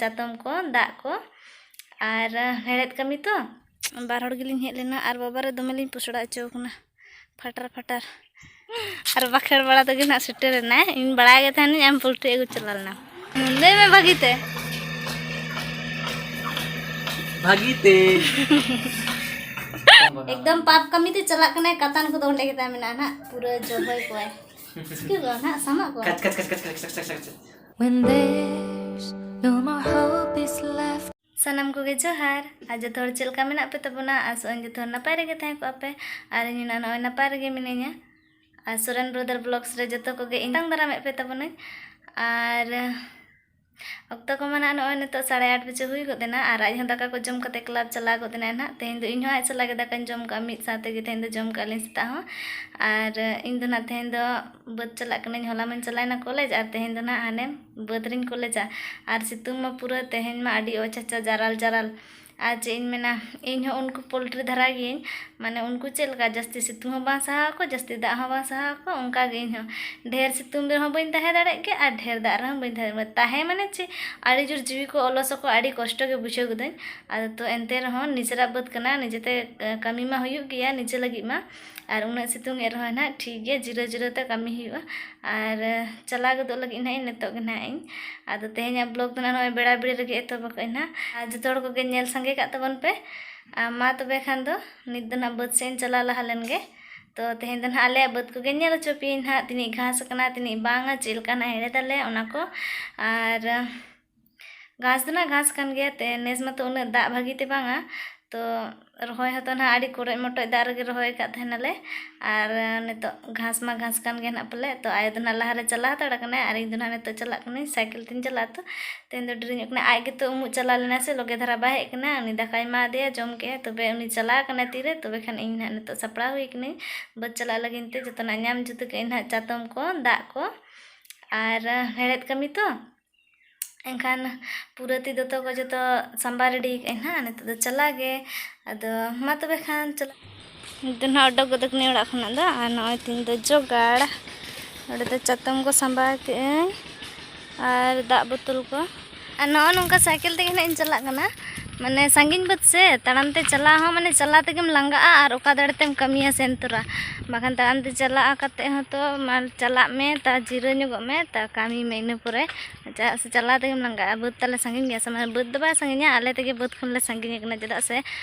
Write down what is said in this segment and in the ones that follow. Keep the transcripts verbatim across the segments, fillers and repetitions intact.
ᱪᱟᱛᱚᱢ ᱠᱚ, ᱫᱟᱜ ᱠᱚ, ᱟᱨ ᱦᱮᱲᱦᱮᱫ ᱠᱟᱹᱢᱤ ᱛᱚ᱾ ᱵᱟᱨ ᱦᱚᱲ ᱜᱮᱞᱤᱧ ᱦᱮᱡ ᱞᱮᱱᱟ ᱟᱨ ᱵᱟᱵᱟ ᱨᱮ ᱫᱚᱢᱮ ᱞᱤᱧ ᱯᱚᱥᱲᱟ ᱦᱚᱪᱚ ᱠᱟᱱᱟ, ᱯᱷᱟᱴᱟᱨ ᱯᱷᱟᱴᱟᱨ᱾ ᱟᱨ ᱵᱟᱠᱷᱮᱲ ᱵᱟᱲᱟ ᱛᱮᱜᱮ ᱱᱟᱜ ᱥᱮᱴᱮᱨ ᱮᱱᱟᱭ᱾ ᱤᱧ ᱵᱟᱲᱟᱭ ᱜᱮ ᱛᱟᱦᱮᱱᱤᱧ ᱟᱢ ᱯᱳᱞᱴᱨᱤ ᱟᱹᱜᱩ ᱪᱟᱞᱟᱣ ᱞᱮᱱᱟ᱾ ᱞᱟᱹᱭ ᱢᱮ ᱵᱷᱟᱹᱜᱤ ᱛᱮ᱾ ᱵᱷᱟᱹᱜᱤ ᱛᱮ᱾ ᱮᱠᱫᱚᱢ ᱯᱟᱯ ᱠᱟᱹᱢᱤ ᱛᱮ ᱪᱟᱞᱟᱜ ᱠᱟᱱᱟᱭ, ᱠᱟᱛᱟᱱ ᱠᱚᱫᱚ ᱚᱸᱰᱮ ᱜᱮ ᱛᱟᱭ ᱢᱮᱱᱟᱜᱼᱟ ᱱᱟᱜ, ᱯᱩᱨᱟᱹ ᱡᱚᱵᱚᱭ ᱠᱚᱣᱟᱭ᱾ ᱪᱤᱠᱟᱹ ᱠᱚᱣᱟ ᱱᱟᱜ, ᱥᱟᱢᱟᱜ ᱠᱚᱣᱟ᱾ ᱠᱟᱪ, ᱠᱟᱪ, ᱠᱟᱪ᱾ When there's no more hope is left. ᱥᱟᱱᱟᱢ ᱠᱚᱜᱮ ᱡᱚᱦᱟᱨ, ᱟᱨ ᱡᱚᱛᱚ ᱦᱚᱲ ᱪᱮᱫ ᱞᱮᱠᱟ ᱢᱮᱱᱟᱜ ᱯᱮ ᱛᱟᱵᱚᱱᱟ? ᱟᱥᱚᱜ ᱟᱹᱧ ᱡᱚᱛᱚ ᱦᱚᱲ ᱱᱟᱯᱟᱭ ᱨᱮᱜᱮ ᱛᱟᱦᱮᱸ ᱠᱚᱜᱼᱟ ᱯᱮ, ᱟᱨ ᱤᱧ ᱦᱚᱸ ᱱᱚᱜᱼᱚᱭ ᱱᱟᱯᱟᱭ ᱨᱮᱜᱮ ᱢᱤᱱᱟᱹᱧᱟ᱾ ᱟᱨ ᱥᱚᱨᱮᱱ Brother Vlogs ᱨᱮ ᱡᱚᱛᱚ ᱠᱚᱜᱮ ᱤᱧ ᱛᱟᱝ ᱫᱟᱨᱟᱢᱮᱫ ᱯᱮ ᱛᱟᱵᱚᱱᱟᱹᱧ᱾ ᱟᱨ ᱚᱠᱛᱚ ᱠᱚᱢᱟ ᱱᱟᱜ ᱱᱚᱜᱼᱚᱭ ᱱᱤᱛᱚᱜ ᱥᱟᱲᱮ ᱟᱴ ᱵᱟᱡᱮ ᱦᱩᱭ ᱜᱚᱫ ᱮᱱᱟ, ᱟᱨ ᱟᱡ ᱦᱚᱸ ᱫᱟᱠᱟ ᱠᱚ ᱡᱚᱢ ᱠᱟᱛᱮ ᱠᱞᱟᱵᱽ ᱪᱟᱞᱟᱣ ᱜᱚᱫ ᱮᱱᱟᱭ ᱱᱟᱜ᱾ ᱛᱮᱦᱮᱧ ᱫᱚ ᱤᱧ ᱦᱚᱸ ᱟᱡ ᱥᱟᱞᱟᱜ ᱜᱮ ᱫᱟᱠᱟᱧ ᱡᱚᱢ ᱠᱟᱜᱼᱟ, ᱢᱤᱫ ᱥᱟᱶ ᱛᱮᱜᱮ ᱛᱮᱦᱮᱧ ᱫᱚ ᱡᱚᱢ ᱠᱟᱜᱼᱟ ᱞᱤᱧ ᱥᱮᱛᱟᱜ ᱦᱚᱸ᱾ ᱟᱨ ᱤᱧ ᱫᱚ ᱱᱟᱜ ᱛᱮᱦᱮᱧ ᱫᱚ ᱵᱟᱹᱫᱽ ᱪᱟᱞᱟᱜ ᱠᱟᱹᱱᱟᱹᱧ, ᱦᱚᱞᱟ ᱢᱟᱧ ᱪᱟᱞᱟᱣᱮᱱᱟ ᱠᱚᱞᱮᱡᱽ, ᱟᱨ ᱛᱮᱦᱮᱧ ᱫᱚ ᱱᱟᱜ ᱦᱟᱱᱮ ᱵᱟᱹᱫᱽ ᱨᱤᱧ ᱠᱚᱞᱮᱡᱟ᱾ ᱟᱨ ᱥᱤᱛᱩᱝ ᱢᱟ ᱯᱩᱨᱟᱹ ᱛᱮᱦᱮᱧ ᱢᱟ ᱟᱹᱰᱤ ᱚᱪᱟᱪᱟ ᱡᱟᱨᱟᱞ ᱡᱟᱨᱟᱞ᱾ ᱟᱨ ᱪᱮᱫ ᱤᱧ ᱢᱮᱱᱟ, ᱤᱧ ᱦᱚᱸ ᱩᱱᱠᱩ ᱯᱳᱞᱴᱨᱤ ᱫᱷᱟᱨᱟ ᱜᱤᱭᱟᱹᱧ, ᱢᱟᱱᱮ ᱩᱱᱠᱩ ᱪᱮᱫ ᱞᱮᱠᱟ ᱡᱟᱹᱥᱛᱤ ᱥᱤᱛᱩᱝ ᱦᱚᱸ ᱵᱟᱝ ᱥᱟᱦᱟᱣ ᱟᱠᱚ, ᱡᱟᱹᱥᱛᱤ ᱫᱟᱜ ᱦᱚᱸ ᱵᱟᱝ ᱥᱟᱦᱟᱣ ᱟᱠᱚ, ᱚᱱᱠᱟ ᱜᱮ ᱤᱧ ᱦᱚᱸ᱾ ᱰᱷᱮᱨ ᱥᱤᱛᱩᱝ ᱨᱮᱦᱚᱸ ᱵᱟᱹᱧ ᱛᱟᱦᱮᱸ ᱫᱟᱲᱮᱭᱟᱜ ᱜᱮᱭᱟ ᱟᱨ ᱰᱷᱮᱨ ᱫᱟᱜ ᱨᱮᱦᱚᱸ ᱵᱟᱹᱧ ᱛᱟᱦᱮᱸ ᱫᱟᱲᱮᱭᱟᱜ᱾ ᱛᱟᱦᱮᱸ ᱢᱟᱱᱮ ᱪᱮᱫ, ᱟᱹᱰᱤ ᱡᱳᱨ ᱡᱤᱣᱤ ᱠᱚ ᱚᱞᱚᱥ ᱟᱠᱚ, ᱟᱹᱰᱤ ᱠᱚᱥᱴᱚ ᱜᱮ ᱵᱩᱡᱷᱟᱹᱣ ᱜᱚᱫᱟᱹᱧ᱾ ᱟᱫᱚ ᱛᱚ ᱮᱱᱛᱮ ᱨᱮᱦᱚᱸ ᱱᱤᱡᱮᱨᱟᱜ ᱵᱟᱹᱫᱽ ᱠᱟᱱᱟ, ᱱᱤᱡᱮᱛᱮ, ᱮ, ᱠᱟᱹᱢᱤ ᱢᱟ ᱦᱩᱭᱩᱜ ᱜᱮᱭᱟ ᱱᱤᱡᱮ ᱞᱟᱹᱜᱤᱫ ᱢᱟ᱾ ᱟᱨ ᱩᱱᱟᱹᱜ ᱥᱤᱛᱩᱝ ᱮᱫ ᱨᱮᱦᱚᱸ ᱱᱟᱦᱟᱜ ᱴᱷᱤᱠ ᱜᱮᱭᱟ, ᱡᱤᱨᱟᱹᱣ ᱡᱤᱨᱟᱹᱣ ᱛᱮ ᱠᱟᱹᱢᱤ ᱦᱩᱭᱩᱜᱼᱟ᱾ ᱟᱨ, ᱮ, ᱪᱟᱞᱟᱣ ᱜᱚᱫᱚᱜ ᱞᱟᱹᱜᱤᱫ ᱱᱟᱦᱟᱜ ᱤᱧ ᱱᱤᱛᱚᱜ ᱜᱮ ᱱᱟᱦᱟᱜ ᱤᱧ᱾ ᱟᱫᱚ ᱛᱮᱦᱮᱧᱟᱜ vlog ᱫᱚ ᱱᱟᱦᱟᱜ ᱱᱚᱜᱼᱚᱭ ᱵᱮᱲᱟ ᱵᱮᱲᱤ ᱨᱮᱜᱮ ᱮᱛᱚᱦᱚᱵ ᱟᱠᱟᱫ ᱟᱹᱧ ᱱᱟᱦᱟᱜ᱾ ᱟᱨ ᱡᱚᱛᱚ ᱦᱚᱲ ᱠᱚᱜᱮ ᱧᱮᱞ ᱥᱟᱸᱜᱮ ᱠᱟᱜ ᱛᱟᱵᱚᱱ ᱯᱮ᱾ ᱟᱨ ᱢᱟ ᱛᱚᱵᱮ ᱠᱷᱟᱱ ᱫᱚ ᱱᱤᱛ ᱫᱚ ᱱᱟᱦᱟᱜ ᱵᱟᱹᱫᱽ ᱥᱮᱫ ᱤᱧ ᱪᱟᱞᱟᱣ ᱞᱟᱦᱟ ᱞᱮᱱ ᱜᱮ᱾ ᱛᱚ ᱛᱮᱦᱮᱧ ᱫᱚ ᱱᱟᱦᱟᱜ ᱟᱞᱮᱭᱟᱜ ᱵᱟᱹᱫᱽ ᱠᱚᱜᱮ ᱧᱮᱞ ᱦᱚᱪᱚ ᱯᱮᱭᱟᱹᱧ ᱱᱟᱦᱟᱜ, ᱛᱤᱱᱟᱹᱜ ᱜᱷᱟᱥ ᱟᱠᱟᱱᱟ, ᱛᱤᱱᱟᱹᱜ ᱵᱟᱝᱟ, ᱪᱮᱫ ᱞᱮᱠᱟ ᱱᱟᱦᱟᱜ ᱦᱮᱲᱦᱮᱫ ᱟᱞᱮ, ᱚᱱᱟ ᱠᱚ᱾ ᱟᱨ ᱜᱷᱟᱥ ᱫᱚ ᱱᱟᱦᱟᱜ ᱜᱷᱟᱥ ᱠᱟᱱ ᱜᱮᱭᱟ, ᱛᱮ ᱱᱮᱥ ᱢᱟᱛᱚ ᱩᱱᱟᱹᱜ ᱫᱟᱜ ᱵᱷᱟᱹᱜᱤ ᱛᱮ ᱵᱟᱝᱟ, ᱛᱚ ᱨᱚᱦᱚᱭ ᱦᱚᱸᱛᱚ ᱱᱟᱦᱟᱜ ᱟᱹᱰᱤ ᱠᱚᱨᱚᱡ ᱢᱚᱴᱚᱡ ᱫᱟᱜ ᱨᱮᱜᱮ ᱨᱚᱦᱚᱭ ᱟᱠᱟᱫ ᱛᱟᱦᱮᱱᱟᱞᱮ᱾ ᱟᱨ ᱱᱤᱛᱚᱜ ᱜᱷᱟᱥ ᱢᱟ ᱜᱷᱟᱥ ᱠᱟᱱ ᱜᱮ ᱱᱟᱦᱟᱜ ᱯᱟᱞᱮ, ᱛᱚ ᱟᱭᱳ ᱫᱚ ᱱᱟᱦᱟᱜ ᱞᱟᱦᱟᱨᱮ ᱪᱟᱞᱟᱣ ᱦᱟᱛᱟᱲ ᱟᱠᱟᱱᱟᱭ ᱟᱨ ᱤᱧ ᱫᱚ ᱱᱟᱦᱟᱜ ᱱᱤᱛᱚᱜ ᱪᱟᱞᱟᱜ ᱠᱟᱹᱱᱟᱹᱧ, ᱥᱟᱭᱠᱮᱞ ᱛᱤᱧ ᱪᱟᱞᱟᱜᱼᱟ᱾ ᱛᱚ ᱛᱮᱦᱮᱧ ᱫᱚ ᱰᱮᱨᱤ ᱧᱚᱜ ᱠᱟᱱᱟ, ᱟᱡ ᱜᱮᱛᱚ ᱩᱢᱩᱜ ᱪᱟᱞᱟᱣ ᱞᱮᱱᱟ ᱥᱮ, ᱞᱚᱜᱮ ᱫᱷᱟᱨᱟ ᱵᱟᱭ ᱦᱮᱡ ᱠᱟᱱᱟ᱾ ᱩᱱᱤ ᱫᱟᱠᱟᱭ ᱮᱢᱟ ᱫᱮᱭᱟ, ᱡᱚᱢ ᱠᱮᱜᱼᱟᱭ, ᱛᱚᱵᱮ ᱩᱱᱤ ᱪᱟᱞᱟᱣ ᱠᱟᱱᱟᱭ ᱛᱤᱨᱮ, ᱛᱚᱵᱮ ᱠᱷᱟᱱ ᱤᱧ ᱱᱟᱦᱟᱜ ᱱᱤᱛᱚᱜ ᱥᱟᱯᱲᱟᱣ ᱦᱩᱭ ᱠᱟᱹᱱᱟᱹᱧ ᱵᱟᱹᱫᱽ ᱪᱟᱞᱟᱜ ᱞᱟᱹᱜᱤᱫ ᱛᱮ᱾ ᱡᱚᱛᱚᱱᱟᱜ ᱧᱟᱢ ᱡᱩᱛ ᱠᱟᱜ ᱟᱹᱧ ᱱᱟᱦᱟᱜ, ᱪᱟᱛᱚᱢ ᱠᱚ, ᱫᱟᱜ ᱠᱚ ᱟᱨ ᱦᱮᱲᱦᱮᱫ ᱠᱟᱹᱢᱤ ᱛᱚ᱾ ᱮᱱᱠᱷᱟᱱ ᱯᱩᱨᱟᱹ ᱛᱤ ᱫᱚᱛᱚ ᱠᱚ ᱡᱚᱛᱚ ᱥᱟᱢᱵᱟᱣ ᱨᱮᱰᱤ ᱠᱟᱜ ᱟᱹᱧ ᱱᱟᱦᱟᱜ, ᱱᱤᱛᱚᱜ ᱫᱚ ᱪᱟᱞᱟᱜ ᱜᱮ᱾ ᱟᱫᱚ ᱢᱟ ᱛᱚᱵᱮ ᱠᱷᱟᱱ ᱪᱟᱞᱟᱜ᱾ ᱱᱤᱛᱚᱜ ᱱᱟᱦᱟᱜ ᱚᱰᱚᱠ ᱜᱚᱫ ᱠᱟᱹᱱᱟᱹᱧ ᱚᱲᱟᱜ ᱠᱷᱚᱱᱟᱜ ᱫᱚ, ᱟᱨ ᱱᱚᱜᱼᱚᱭ ᱛᱤᱧ ᱫᱚ ᱡᱚᱜᱟᱲ᱾ ᱱᱚᱰᱮ ᱫᱚ ᱪᱟᱛᱚᱢ ᱠᱚ ᱥᱟᱢᱵᱟᱣ ᱠᱮᱜ ᱟᱹᱧ ᱟᱨ ᱫᱟᱜ ᱵᱳᱛᱚᱞ ᱠᱚ᱾ ᱟᱨ ᱱᱚᱜᱼᱚ ᱱᱚᱝᱠᱟ ᱥᱟᱭᱠᱮᱞ ᱛᱮᱜᱮ ᱱᱟᱜ ᱤᱧ ᱪᱟᱞᱟᱜ ᱠᱟᱱᱟ᱾ ᱢᱟᱱᱮ ᱥᱟᱺᱜᱤᱧ ᱵᱟᱹᱫᱽ ᱥᱮ, ᱛᱟᱲᱟᱢ ᱛᱮ ᱪᱟᱞᱟᱣ ᱦᱚᱸ ᱢᱟᱱᱮ ᱪᱟᱞᱟᱣ ᱛᱮᱜᱮᱢ ᱞᱟᱸᱜᱟᱜᱼᱟ ᱟᱨ ᱚᱠᱟ ᱫᱟᱲᱮ ᱛᱮᱢ ᱠᱟᱹᱢᱤᱭᱟ ᱥᱮᱱ ᱛᱚᱨᱟ᱾ ᱵᱟᱠᱷᱟᱱ ᱛᱟᱲᱟᱢ ᱛᱮ ᱪᱟᱞᱟᱜᱼᱟ ᱠᱟᱛᱮ ᱦᱚᱸ ᱛᱚ ᱢᱟ ᱪᱟᱞᱟᱜ ᱢᱮ, ᱛᱟ ᱡᱤᱨᱟᱹᱣ ᱧᱚᱜᱚᱜ ᱢᱮ, ᱛᱟ ᱠᱟᱹᱢᱤ ᱢᱮ ᱤᱱᱟᱹ ᱯᱚᱨᱮ᱾ ᱪᱟᱜ ᱥᱮ ᱪᱟᱞᱟᱣ ᱛᱮᱜᱮᱢ ᱞᱟᱸᱜᱟᱜᱼᱟ᱾ ᱵᱟᱹᱫᱽ ᱛᱟᱞᱮ ᱥᱟᱺᱜᱤᱧ ᱜᱮᱭᱟ ᱥᱮ, ᱢᱟᱱᱮ ᱵᱟᱹᱫᱽ ᱫᱚ ᱵᱟᱭ ᱥᱟᱺᱜᱤᱧᱟ, ᱟᱞᱮ ᱛᱮᱜᱮ ᱵᱟᱹᱫᱽ ᱠᱷᱚᱱ ᱞᱮ ᱥᱟᱺᱜᱤᱧ ᱟᱠᱟᱱᱟ᱾ ᱪᱮᱫᱟᱜ ᱥᱮ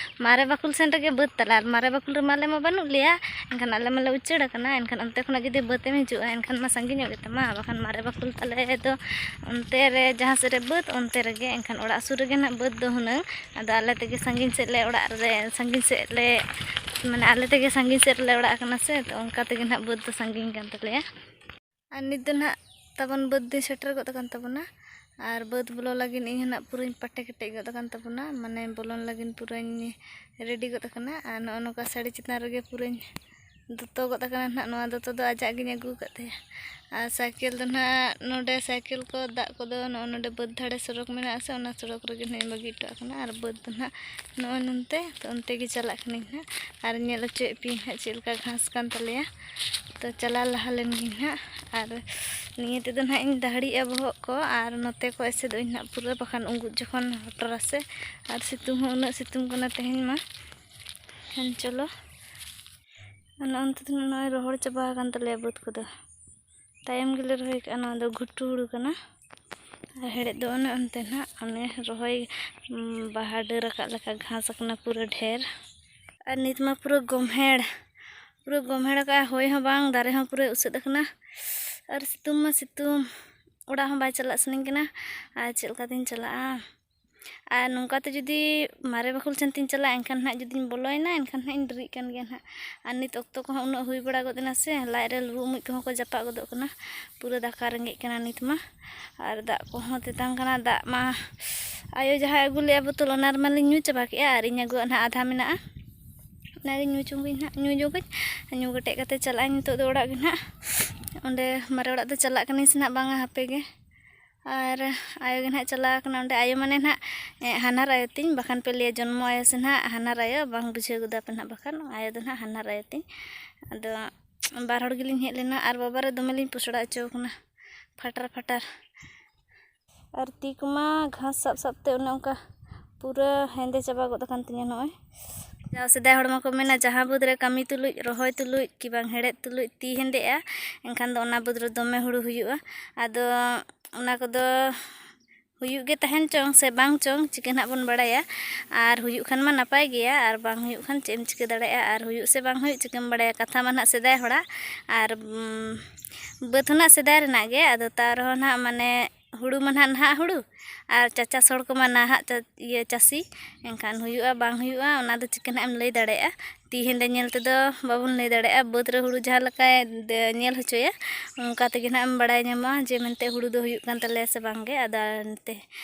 ᱢᱟᱨᱮ ᱵᱟᱠᱷᱩᱞ ᱥᱮᱱ ᱨᱮᱜᱮ ᱵᱟᱹᱫᱽ ᱛᱟᱞᱮ, ᱟᱨ ᱢᱟᱨᱮ ᱵᱟᱠᱷᱩᱞ ᱨᱮᱢᱟ ᱟᱞᱮ ᱢᱟ ᱵᱟᱹᱱᱩᱜ ᱞᱮᱭᱟ, ᱮᱱᱠᱷᱟᱱ ᱟᱞᱮ ᱢᱟᱞᱮ ᱩᱪᱟᱹᱲ ᱟᱠᱟᱱᱟ᱾ ᱮᱱᱠᱷᱟᱱ ᱚᱱᱛᱮ ᱠᱷᱚᱱᱟᱜ ᱡᱩᱫᱤ ᱵᱟᱹᱫᱽ ᱮᱢ ᱦᱤᱡᱩᱜᱼᱟ, ᱮᱱᱠᱷᱟᱱ ᱢᱟ ᱥᱟᱺᱜᱤᱧᱚᱜ ᱜᱮᱛᱟᱢᱟ᱾ ᱵᱟᱠᱷᱟᱱ ᱢᱟᱨᱮ ᱵᱟᱠᱷᱩᱞ ᱛᱟᱞᱮ ᱫᱚ ᱚᱱᱛᱮ ᱨᱮ ᱡᱟᱦᱟᱸ ᱥᱮᱫ ᱨᱮ ᱵᱟᱹᱫᱽ, ᱚᱱᱛᱮ ᱨᱮᱜᱮ, ᱮᱱᱠᱷᱟᱱ ᱚᱲᱟᱜ ᱥᱩᱨ ᱨᱮᱜᱮ ᱱᱟᱜ ᱵᱟᱹᱫᱽ ᱫᱚ ᱦᱩᱱᱟᱹᱝ᱾ ᱟᱫᱚ ᱟᱞᱮ ᱛᱮᱜᱮ ᱥᱟᱺᱜᱤᱧ ᱥᱮᱫ ᱞᱮ ᱚᱲᱟᱜ ᱨᱮ, ᱥᱟᱺᱜᱤᱧ ᱥᱮᱫ ᱞᱮ, ᱢᱟᱱᱮ ᱟᱞᱮ ᱛᱮᱜᱮ ᱥᱟᱺᱜᱤᱧ ᱥᱮᱫ ᱨᱮᱞᱮ ᱚᱲᱟᱜ ᱟᱠᱟᱱᱟ ᱥᱮ, ᱛᱚ ᱚᱱᱠᱟ ᱛᱮᱜᱮ ᱱᱟᱜ ᱵᱟᱹᱫᱽ ᱫᱚ ᱥᱟᱺᱜᱤᱧ ᱠᱟᱱ ᱛᱟᱞᱮᱭᱟ᱾ ᱟᱨ ᱱᱤᱛ ᱫᱚ ᱱᱟᱦᱟᱜ ᱛᱟᱵᱚᱱ ᱵᱟᱹᱫᱽ ᱫᱤᱱ ᱥᱮᱴᱮᱨ ᱜᱚᱫ ᱟᱠᱟᱱ ᱛᱟᱵᱚᱱᱟ᱾ ᱟᱨ ᱵᱟᱹᱫᱽ ᱵᱚᱞᱚ ᱞᱟᱹᱜᱤᱫ ᱤᱧ ᱦᱚᱸ ᱱᱟᱦᱟᱜ ᱯᱩᱨᱟᱹᱧ ᱯᱟᱴᱮ ᱠᱮᱴᱮᱡ ᱜᱚᱫ ᱟᱠᱟᱱ ᱛᱟᱵᱚᱱᱟ, ᱢᱟᱱᱮ ᱵᱚᱞᱚᱱ ᱞᱟᱹᱜᱤᱫ ᱯᱩᱨᱟᱹᱧ ᱨᱮᱰᱤ ᱜᱚᱫ ᱟᱠᱟᱱᱟ᱾ ᱟᱨ ᱱᱚᱜᱼᱚ ᱱᱚᱝᱠᱟ ᱥᱟᱹᱲᱤ ᱪᱮᱛᱟᱱ ᱨᱮᱜᱮ ᱯᱩᱨᱟᱹᱧ ᱫᱚᱛᱚ ᱜᱚᱫ ᱟᱠᱟᱱᱟ ᱱᱟᱦᱟᱜ᱾ ᱱᱚᱣᱟ ᱫᱚᱛᱚ ᱫᱚ ᱟᱡᱟᱜ ᱜᱤᱧ ᱟᱹᱜᱩ ᱟᱠᱟᱫ ᱛᱟᱭᱟ᱾ ᱟᱨ ᱥᱟᱭᱠᱮᱞ ᱫᱚ ᱱᱟᱦᱟᱜ ᱱᱚᱰᱮ, ᱥᱟᱭᱠᱮᱞ ᱠᱚ ᱫᱟᱜ ᱠᱚᱫᱚ ᱱᱚᱜᱼᱚ ᱱᱚᱰᱮ ᱵᱟᱹᱫᱽ ᱫᱷᱟᱨᱮ ᱥᱚᱲᱚᱠ ᱢᱮᱱᱟᱜᱼᱟ ᱥᱮ, ᱚᱱᱟ ᱥᱚᱲᱚᱠ ᱨᱮᱜᱮ ᱱᱟᱦᱟᱜ ᱤᱧ ᱵᱟᱹᱜᱤ ᱦᱚᱴᱚ ᱠᱟᱜ ᱠᱟᱱᱟ᱾ ᱟᱨ ᱵᱟᱹᱫᱽ ᱫᱚ ᱱᱟᱦᱟᱜ ᱱᱚᱜᱼᱚᱭ ᱱᱚᱱᱛᱮ, ᱛᱚ ᱚᱱᱛᱮ ᱜᱮ ᱪᱟᱞᱟᱜ ᱠᱟᱹᱱᱟᱹᱧ ᱱᱟᱦᱟᱜ᱾ ᱟᱨ ᱧᱮᱞ ᱦᱚᱪᱚᱭᱮᱫ ᱯᱮᱭᱟᱹᱧ ᱱᱟᱦᱟᱜ ᱪᱮᱫ ᱞᱮᱠᱟ ᱜᱷᱟᱥ ᱠᱟᱱ ᱛᱟᱞᱮᱭᱟ᱾ ᱛᱚ ᱪᱟᱞᱟᱣ ᱞᱟᱦᱟ ᱞᱮᱱ ᱜᱤᱧ ᱱᱟᱦᱟᱜ᱾ ᱟᱨ ᱱᱤᱭᱟᱹ ᱛᱮᱫᱚ ᱱᱟᱦᱟᱜ ᱤᱧ ᱫᱟᱦᱲᱤᱜᱼᱟ ᱵᱚᱦᱚᱜ ᱠᱚ, ᱟᱨ ᱱᱚᱛᱮ ᱠᱚ ᱮᱥᱮᱫᱚᱜ ᱟᱹᱧ ᱱᱟᱦᱟᱜ ᱯᱩᱨᱟᱹ, ᱵᱟᱠᱷᱟᱱ ᱩᱸᱜᱩᱫ ᱡᱚᱠᱷᱚᱱ ᱦᱚᱴᱚᱨᱟ ᱥᱮ᱾ ᱟᱨ ᱥᱤᱛᱩᱝ ᱦᱚᱸ ᱩᱱᱟᱹᱜ ᱥᱤᱛᱩᱝ ᱠᱟᱱᱟ ᱛᱮᱦᱮᱧ ᱢᱟ᱾ ᱠᱷᱟᱱ ᱪᱚᱞᱚ, ᱚᱱᱮ ᱚᱱᱛᱮ ᱫᱚ ᱱᱚᱜᱼᱚᱭ ᱨᱚᱦᱚᱲ ᱪᱟᱵᱟ ᱟᱠᱟᱱ ᱛᱟᱞᱮᱭᱟ ᱵᱟᱹᱫᱽ ᱠᱚᱫᱚ᱾ ᱛᱟᱭᱚᱢ ᱜᱮᱞᱮ ᱨᱚᱦᱚᱭ ᱠᱟᱜᱼᱟ, ᱱᱚᱣᱟ ᱫᱚ ᱜᱷᱩᱴᱩ ᱦᱩᱲᱩ ᱠᱟᱱᱟ᱾ ᱟᱨ ᱦᱮᱲᱦᱮᱫ ᱫᱚ ᱚᱱᱮ ᱚᱱᱛᱮ ᱱᱟᱦᱟᱜ, ᱚᱱᱮ ᱨᱚᱦᱚᱭ, ᱩᱢ, ᱵᱟᱦᱟ ᱰᱟᱹᱨ ᱟᱠᱟᱫ ᱞᱮᱠᱟ ᱜᱷᱟᱥ ᱟᱠᱟᱱᱟ ᱯᱩᱨᱟᱹ ᱰᱷᱮᱨ᱾ ᱟᱨ ᱱᱤᱛ ᱢᱟ ᱯᱩᱨᱟᱹ ᱜᱚᱢᱦᱮᱲ, ᱯᱩᱨᱟᱹ ᱜᱚᱢᱦᱮᱲ ᱟᱠᱟᱫᱼᱟ, ᱦᱚᱭ ᱦᱚᱸ ᱵᱟᱝ, ᱫᱟᱨᱮ ᱦᱚᱸ ᱯᱩᱨᱟᱹ ᱩᱥᱟᱹᱫ ᱟᱠᱟᱱᱟ᱾ ᱟᱨ ᱥᱤᱛᱩᱝ ᱢᱟ ᱥᱤᱛᱩᱝ, ᱚᱲᱟᱜ ᱦᱚᱸ ᱵᱟᱭ ᱪᱟᱞᱟᱜ ᱥᱟᱱᱟᱧ ᱠᱟᱱᱟ᱾ ᱟᱨ ᱪᱮᱫ ᱞᱮᱠᱟᱛᱤᱧ ᱪᱟᱞᱟᱜᱼᱟ? ᱟᱨ ᱱᱚᱝᱠᱟ ᱛᱮ ᱡᱩᱫᱤ ᱢᱟᱨᱮ ᱵᱟᱠᱷᱳᱞ ᱥᱮᱱ ᱛᱤᱧ ᱪᱟᱞᱟᱜᱼᱟ, ᱮᱱᱠᱷᱟᱱ ᱱᱟᱦᱟᱜ ᱡᱩᱫᱤᱧ ᱵᱚᱞᱚᱭᱮᱱᱟ, ᱮᱱᱠᱷᱟᱱ ᱱᱟᱦᱟᱜ ᱤᱧ ᱰᱮᱨᱤᱜ ᱠᱟᱱ ᱜᱮᱭᱟ ᱱᱟᱦᱟᱜ᱾ ᱟᱨ ᱱᱤᱛ ᱚᱠᱛᱚ ᱠᱚᱦᱚᱸ ᱩᱱᱟᱹᱜ ᱦᱩᱭ ᱵᱟᱲᱟ ᱜᱚᱫ ᱮᱱᱟ ᱥᱮ, ᱞᱟᱡ ᱨᱮ ᱞᱩᱵᱩᱜ ᱢᱩᱡ ᱠᱚᱦᱚᱸ ᱠᱚ ᱡᱟᱯᱟᱜ ᱜᱚᱫᱚᱜ ᱠᱟᱱᱟ᱾ ᱯᱩᱨᱟᱹ ᱫᱟᱠᱟ ᱨᱮᱸᱜᱮᱡ ᱠᱟᱱᱟ ᱱᱤᱛ ᱢᱟ᱾ ᱟᱨ ᱫᱟᱜ ᱠᱚᱦᱚᱸ ᱛᱮᱛᱟᱝ ᱠᱟᱱᱟ, ᱫᱟᱜ ᱢᱟ ᱟᱭᱳ ᱡᱟᱦᱟᱸᱭ ᱟᱹᱜᱩ ᱞᱮᱫᱼᱟ ᱵᱳᱛᱚᱞ, ᱚᱱᱟ ᱨᱮᱢᱟᱞᱤᱧ ᱧᱩ ᱪᱟᱵᱟ ᱠᱮᱫᱼᱟ, ᱟᱨ ᱤᱧ ᱟᱹᱜᱩᱣᱟᱜ ᱱᱟᱦᱟᱜ ᱟᱫᱷᱟ ᱢᱮᱱᱟᱜᱼᱟ᱾ ᱚᱱᱟᱜᱮ ᱧᱩ ᱪᱚᱝ ᱜᱟᱹᱧ ᱱᱟᱦᱟᱜ, ᱧᱩ ᱡᱚᱝ ᱜᱟᱹᱧ᱾ ᱧᱩ ᱠᱮᱴᱮᱡ ᱠᱟᱛᱮ ᱪᱟᱞᱟᱜ ᱟᱹᱧ ᱱᱤᱛᱚᱜ ᱫᱚ ᱚᱲᱟᱜ ᱜᱮ ᱱᱟᱦᱟᱜ᱾ ᱚᱸᱰᱮ ᱢᱟᱨᱮ ᱚᱲᱟᱜ ᱫᱚ ᱪᱟᱞᱟᱜ ᱠᱟᱹᱱᱟᱹᱧ ᱥᱮ ᱱᱟᱦᱟᱜ ᱵᱟᱝᱟ, ᱦᱟᱯᱮ ᱜᱮ᱾ ᱟᱨ ᱟᱭᱳ ᱜᱮ ᱱᱟᱦᱟᱜ ᱪᱟᱞᱟᱣ ᱟᱠᱟᱱᱟ ᱚᱸᱰᱮ᱾ ᱟᱭᱳ ᱢᱟᱱᱮ ᱱᱟᱦᱟᱜ, ᱮ, ᱦᱟᱱᱦᱟᱨ ᱟᱭᱳ ᱛᱤᱧ, ᱵᱟᱠᱷᱟᱱ ᱯᱮ ᱞᱟᱹᱭᱟ ᱡᱚᱱᱢᱚ ᱟᱭᱳ ᱥᱮ ᱱᱟᱦᱟᱜ ᱦᱟᱱᱦᱟᱨ ᱟᱭᱳ, ᱵᱟᱝ ᱵᱩᱡᱷᱟᱹᱣ ᱜᱚᱫᱟ ᱯᱮ ᱱᱟᱦᱟᱜ, ᱵᱟᱠᱷᱟᱱ ᱟᱭᱳ ᱫᱚ ᱱᱟᱦᱟᱜ ᱦᱟᱱᱦᱟᱨ ᱟᱭᱳ ᱛᱤᱧ᱾ ᱟᱫᱚ ᱵᱟᱨ ᱦᱚᱲ ᱜᱮᱞᱤᱧ ᱦᱮᱡ ᱞᱮᱱᱟ, ᱟᱨ ᱵᱟᱵᱟ ᱨᱮ ᱫᱚᱢᱮ ᱞᱤᱧ ᱯᱚᱥᱲᱟ ᱦᱚᱪᱚ ᱟᱠᱟᱱᱟ, ᱯᱷᱟᱴᱟᱨ ᱯᱷᱟᱴᱟᱨ᱾ ᱟᱨ ᱛᱤ ᱠᱚᱢᱟ ᱜᱷᱟᱥ ᱥᱟᱵ ᱥᱟᱵ ᱛᱮ ᱚᱱᱮ ᱚᱱᱠᱟ ᱯᱩᱨᱟᱹ ᱦᱮᱸᱫᱮ ᱪᱟᱵᱟ ᱜᱚᱫ ᱟᱠᱟᱱ ᱛᱤᱧᱟᱹ ᱱᱚᱜᱼᱚᱭ᱾ ᱡᱟᱦᱟᱸ ᱥᱮᱫᱟᱭ ᱦᱚᱲ ᱢᱟᱠᱚ ᱢᱮᱱᱟ, ᱡᱟᱦᱟᱸ ᱵᱟᱹᱫᱽ ᱨᱮ ᱠᱟᱹᱢᱤ ᱛᱩᱞᱩᱡ, ᱨᱚᱦᱚᱭ ᱛᱩᱞᱩᱡ, ᱠᱤ ᱵᱟᱝ ᱦᱮᱲᱦᱮᱫ ᱛᱩᱞᱩᱡ ᱛᱤ ᱦᱮᱸᱫᱮᱜᱼᱟ, ᱮᱱᱠᱷᱟᱱ ᱫᱚ ᱚᱱᱟ ᱵᱟᱹᱫᱽ ᱨᱮ ᱫᱚᱢᱮ ᱦᱩᱲᱩ ᱦᱩᱭᱩᱜᱼᱟ᱾ ᱟᱫᱚ ᱚᱱᱟ ᱠᱚᱫᱚ ᱦᱩᱭᱩᱜ ᱜᱮ ᱛᱟᱦᱮᱱ ᱪᱚᱝ ᱥᱮ ᱵᱟᱝ ᱪᱚᱝ, ᱪᱤᱠᱟᱹ ᱱᱟᱦᱟᱜ ᱵᱚᱱ ᱵᱟᱲᱟᱭᱟ᱾ ᱟᱨ ᱦᱩᱭᱩᱜ ᱠᱷᱟᱱ ᱢᱟ ᱱᱟᱯᱟᱭ ᱜᱮᱭᱟ, ᱟᱨ ᱵᱟᱝ ᱦᱩᱭᱩᱜ ᱠᱷᱟᱱ ᱪᱮᱫ ᱮᱢ ᱪᱤᱠᱟᱹ ᱫᱟᱲᱮᱭᱟᱜᱼᱟ? ᱟᱨ ᱦᱩᱭᱩᱜ ᱥᱮ ᱵᱟᱝ ᱦᱩᱭᱩᱜ, ᱪᱤᱠᱟᱹᱢ ᱵᱟᱲᱟᱭᱟ? ᱠᱟᱛᱷᱟ ᱢᱟ ᱱᱟᱦᱟᱜ ᱥᱮᱫᱟᱭ ᱦᱚᱲᱟᱜ, ᱟᱨ, ᱩᱢ, ᱵᱟᱹᱫᱽ ᱦᱚᱸ ᱱᱟᱦᱟᱜ ᱥᱮᱫᱟᱭ ᱨᱮᱱᱟᱜ ᱜᱮ᱾ ᱟᱫᱚ ᱛᱟᱣ ᱨᱮᱦᱚᱸ ᱱᱟᱦᱟᱜ, ᱢᱟᱱᱮ, ᱦᱩᱲᱩ ᱢᱟ ᱱᱟᱦᱟᱜ ᱱᱟᱦᱟᱜ ᱦᱩᱲᱩ, ᱟᱨ ᱪᱟᱪᱟᱥ ᱦᱚᱲ ᱠᱚᱢᱟ ᱱᱟᱦᱟᱜ ᱪᱟ-, ᱤᱭᱟᱹ, ᱪᱟᱹᱥᱤ᱾ ᱮᱱᱠᱷᱟᱱ ᱦᱩᱭᱩᱜᱼᱟ ᱵᱟᱝ ᱦᱩᱭᱩᱜᱼᱟ, ᱚᱱᱟ ᱫᱚ ᱪᱤᱠᱟᱹ ᱱᱟᱦᱟᱜ ᱮᱢ ᱞᱟᱹᱭ ᱫᱟᱲᱮᱭᱟᱜᱼᱟ? ᱛᱤ ᱦᱮᱸᱫᱮ ᱧᱮᱞ ᱛᱮᱫᱚ ᱵᱟᱵᱚᱱ ᱞᱟᱹᱭ ᱫᱟᱲᱮᱭᱟᱜᱼᱟ᱾ ᱵᱟᱹᱫᱽ ᱨᱮ ᱦᱩᱲᱩ ᱡᱟᱦᱟᱸ ᱞᱮᱠᱟᱭ ᱫᱮ-, ᱧᱮᱞ ᱦᱚᱪᱚᱭᱟ, ᱚᱱᱠᱟ ᱛᱮᱜᱮ ᱱᱟᱦᱟᱜ ᱮᱢ ᱵᱟᱲᱟᱭ ᱧᱟᱢᱟ ᱡᱮ ᱢᱮᱱᱛᱮ ᱦᱩᱲᱩ ᱫᱚ ᱦᱩᱭᱩᱜ ᱠᱟᱱ ᱛᱟᱞᱮᱭᱟ ᱥᱮ ᱵᱟᱝ ᱜᱮ᱾ ᱟᱫᱚ ᱮᱱᱛᱮ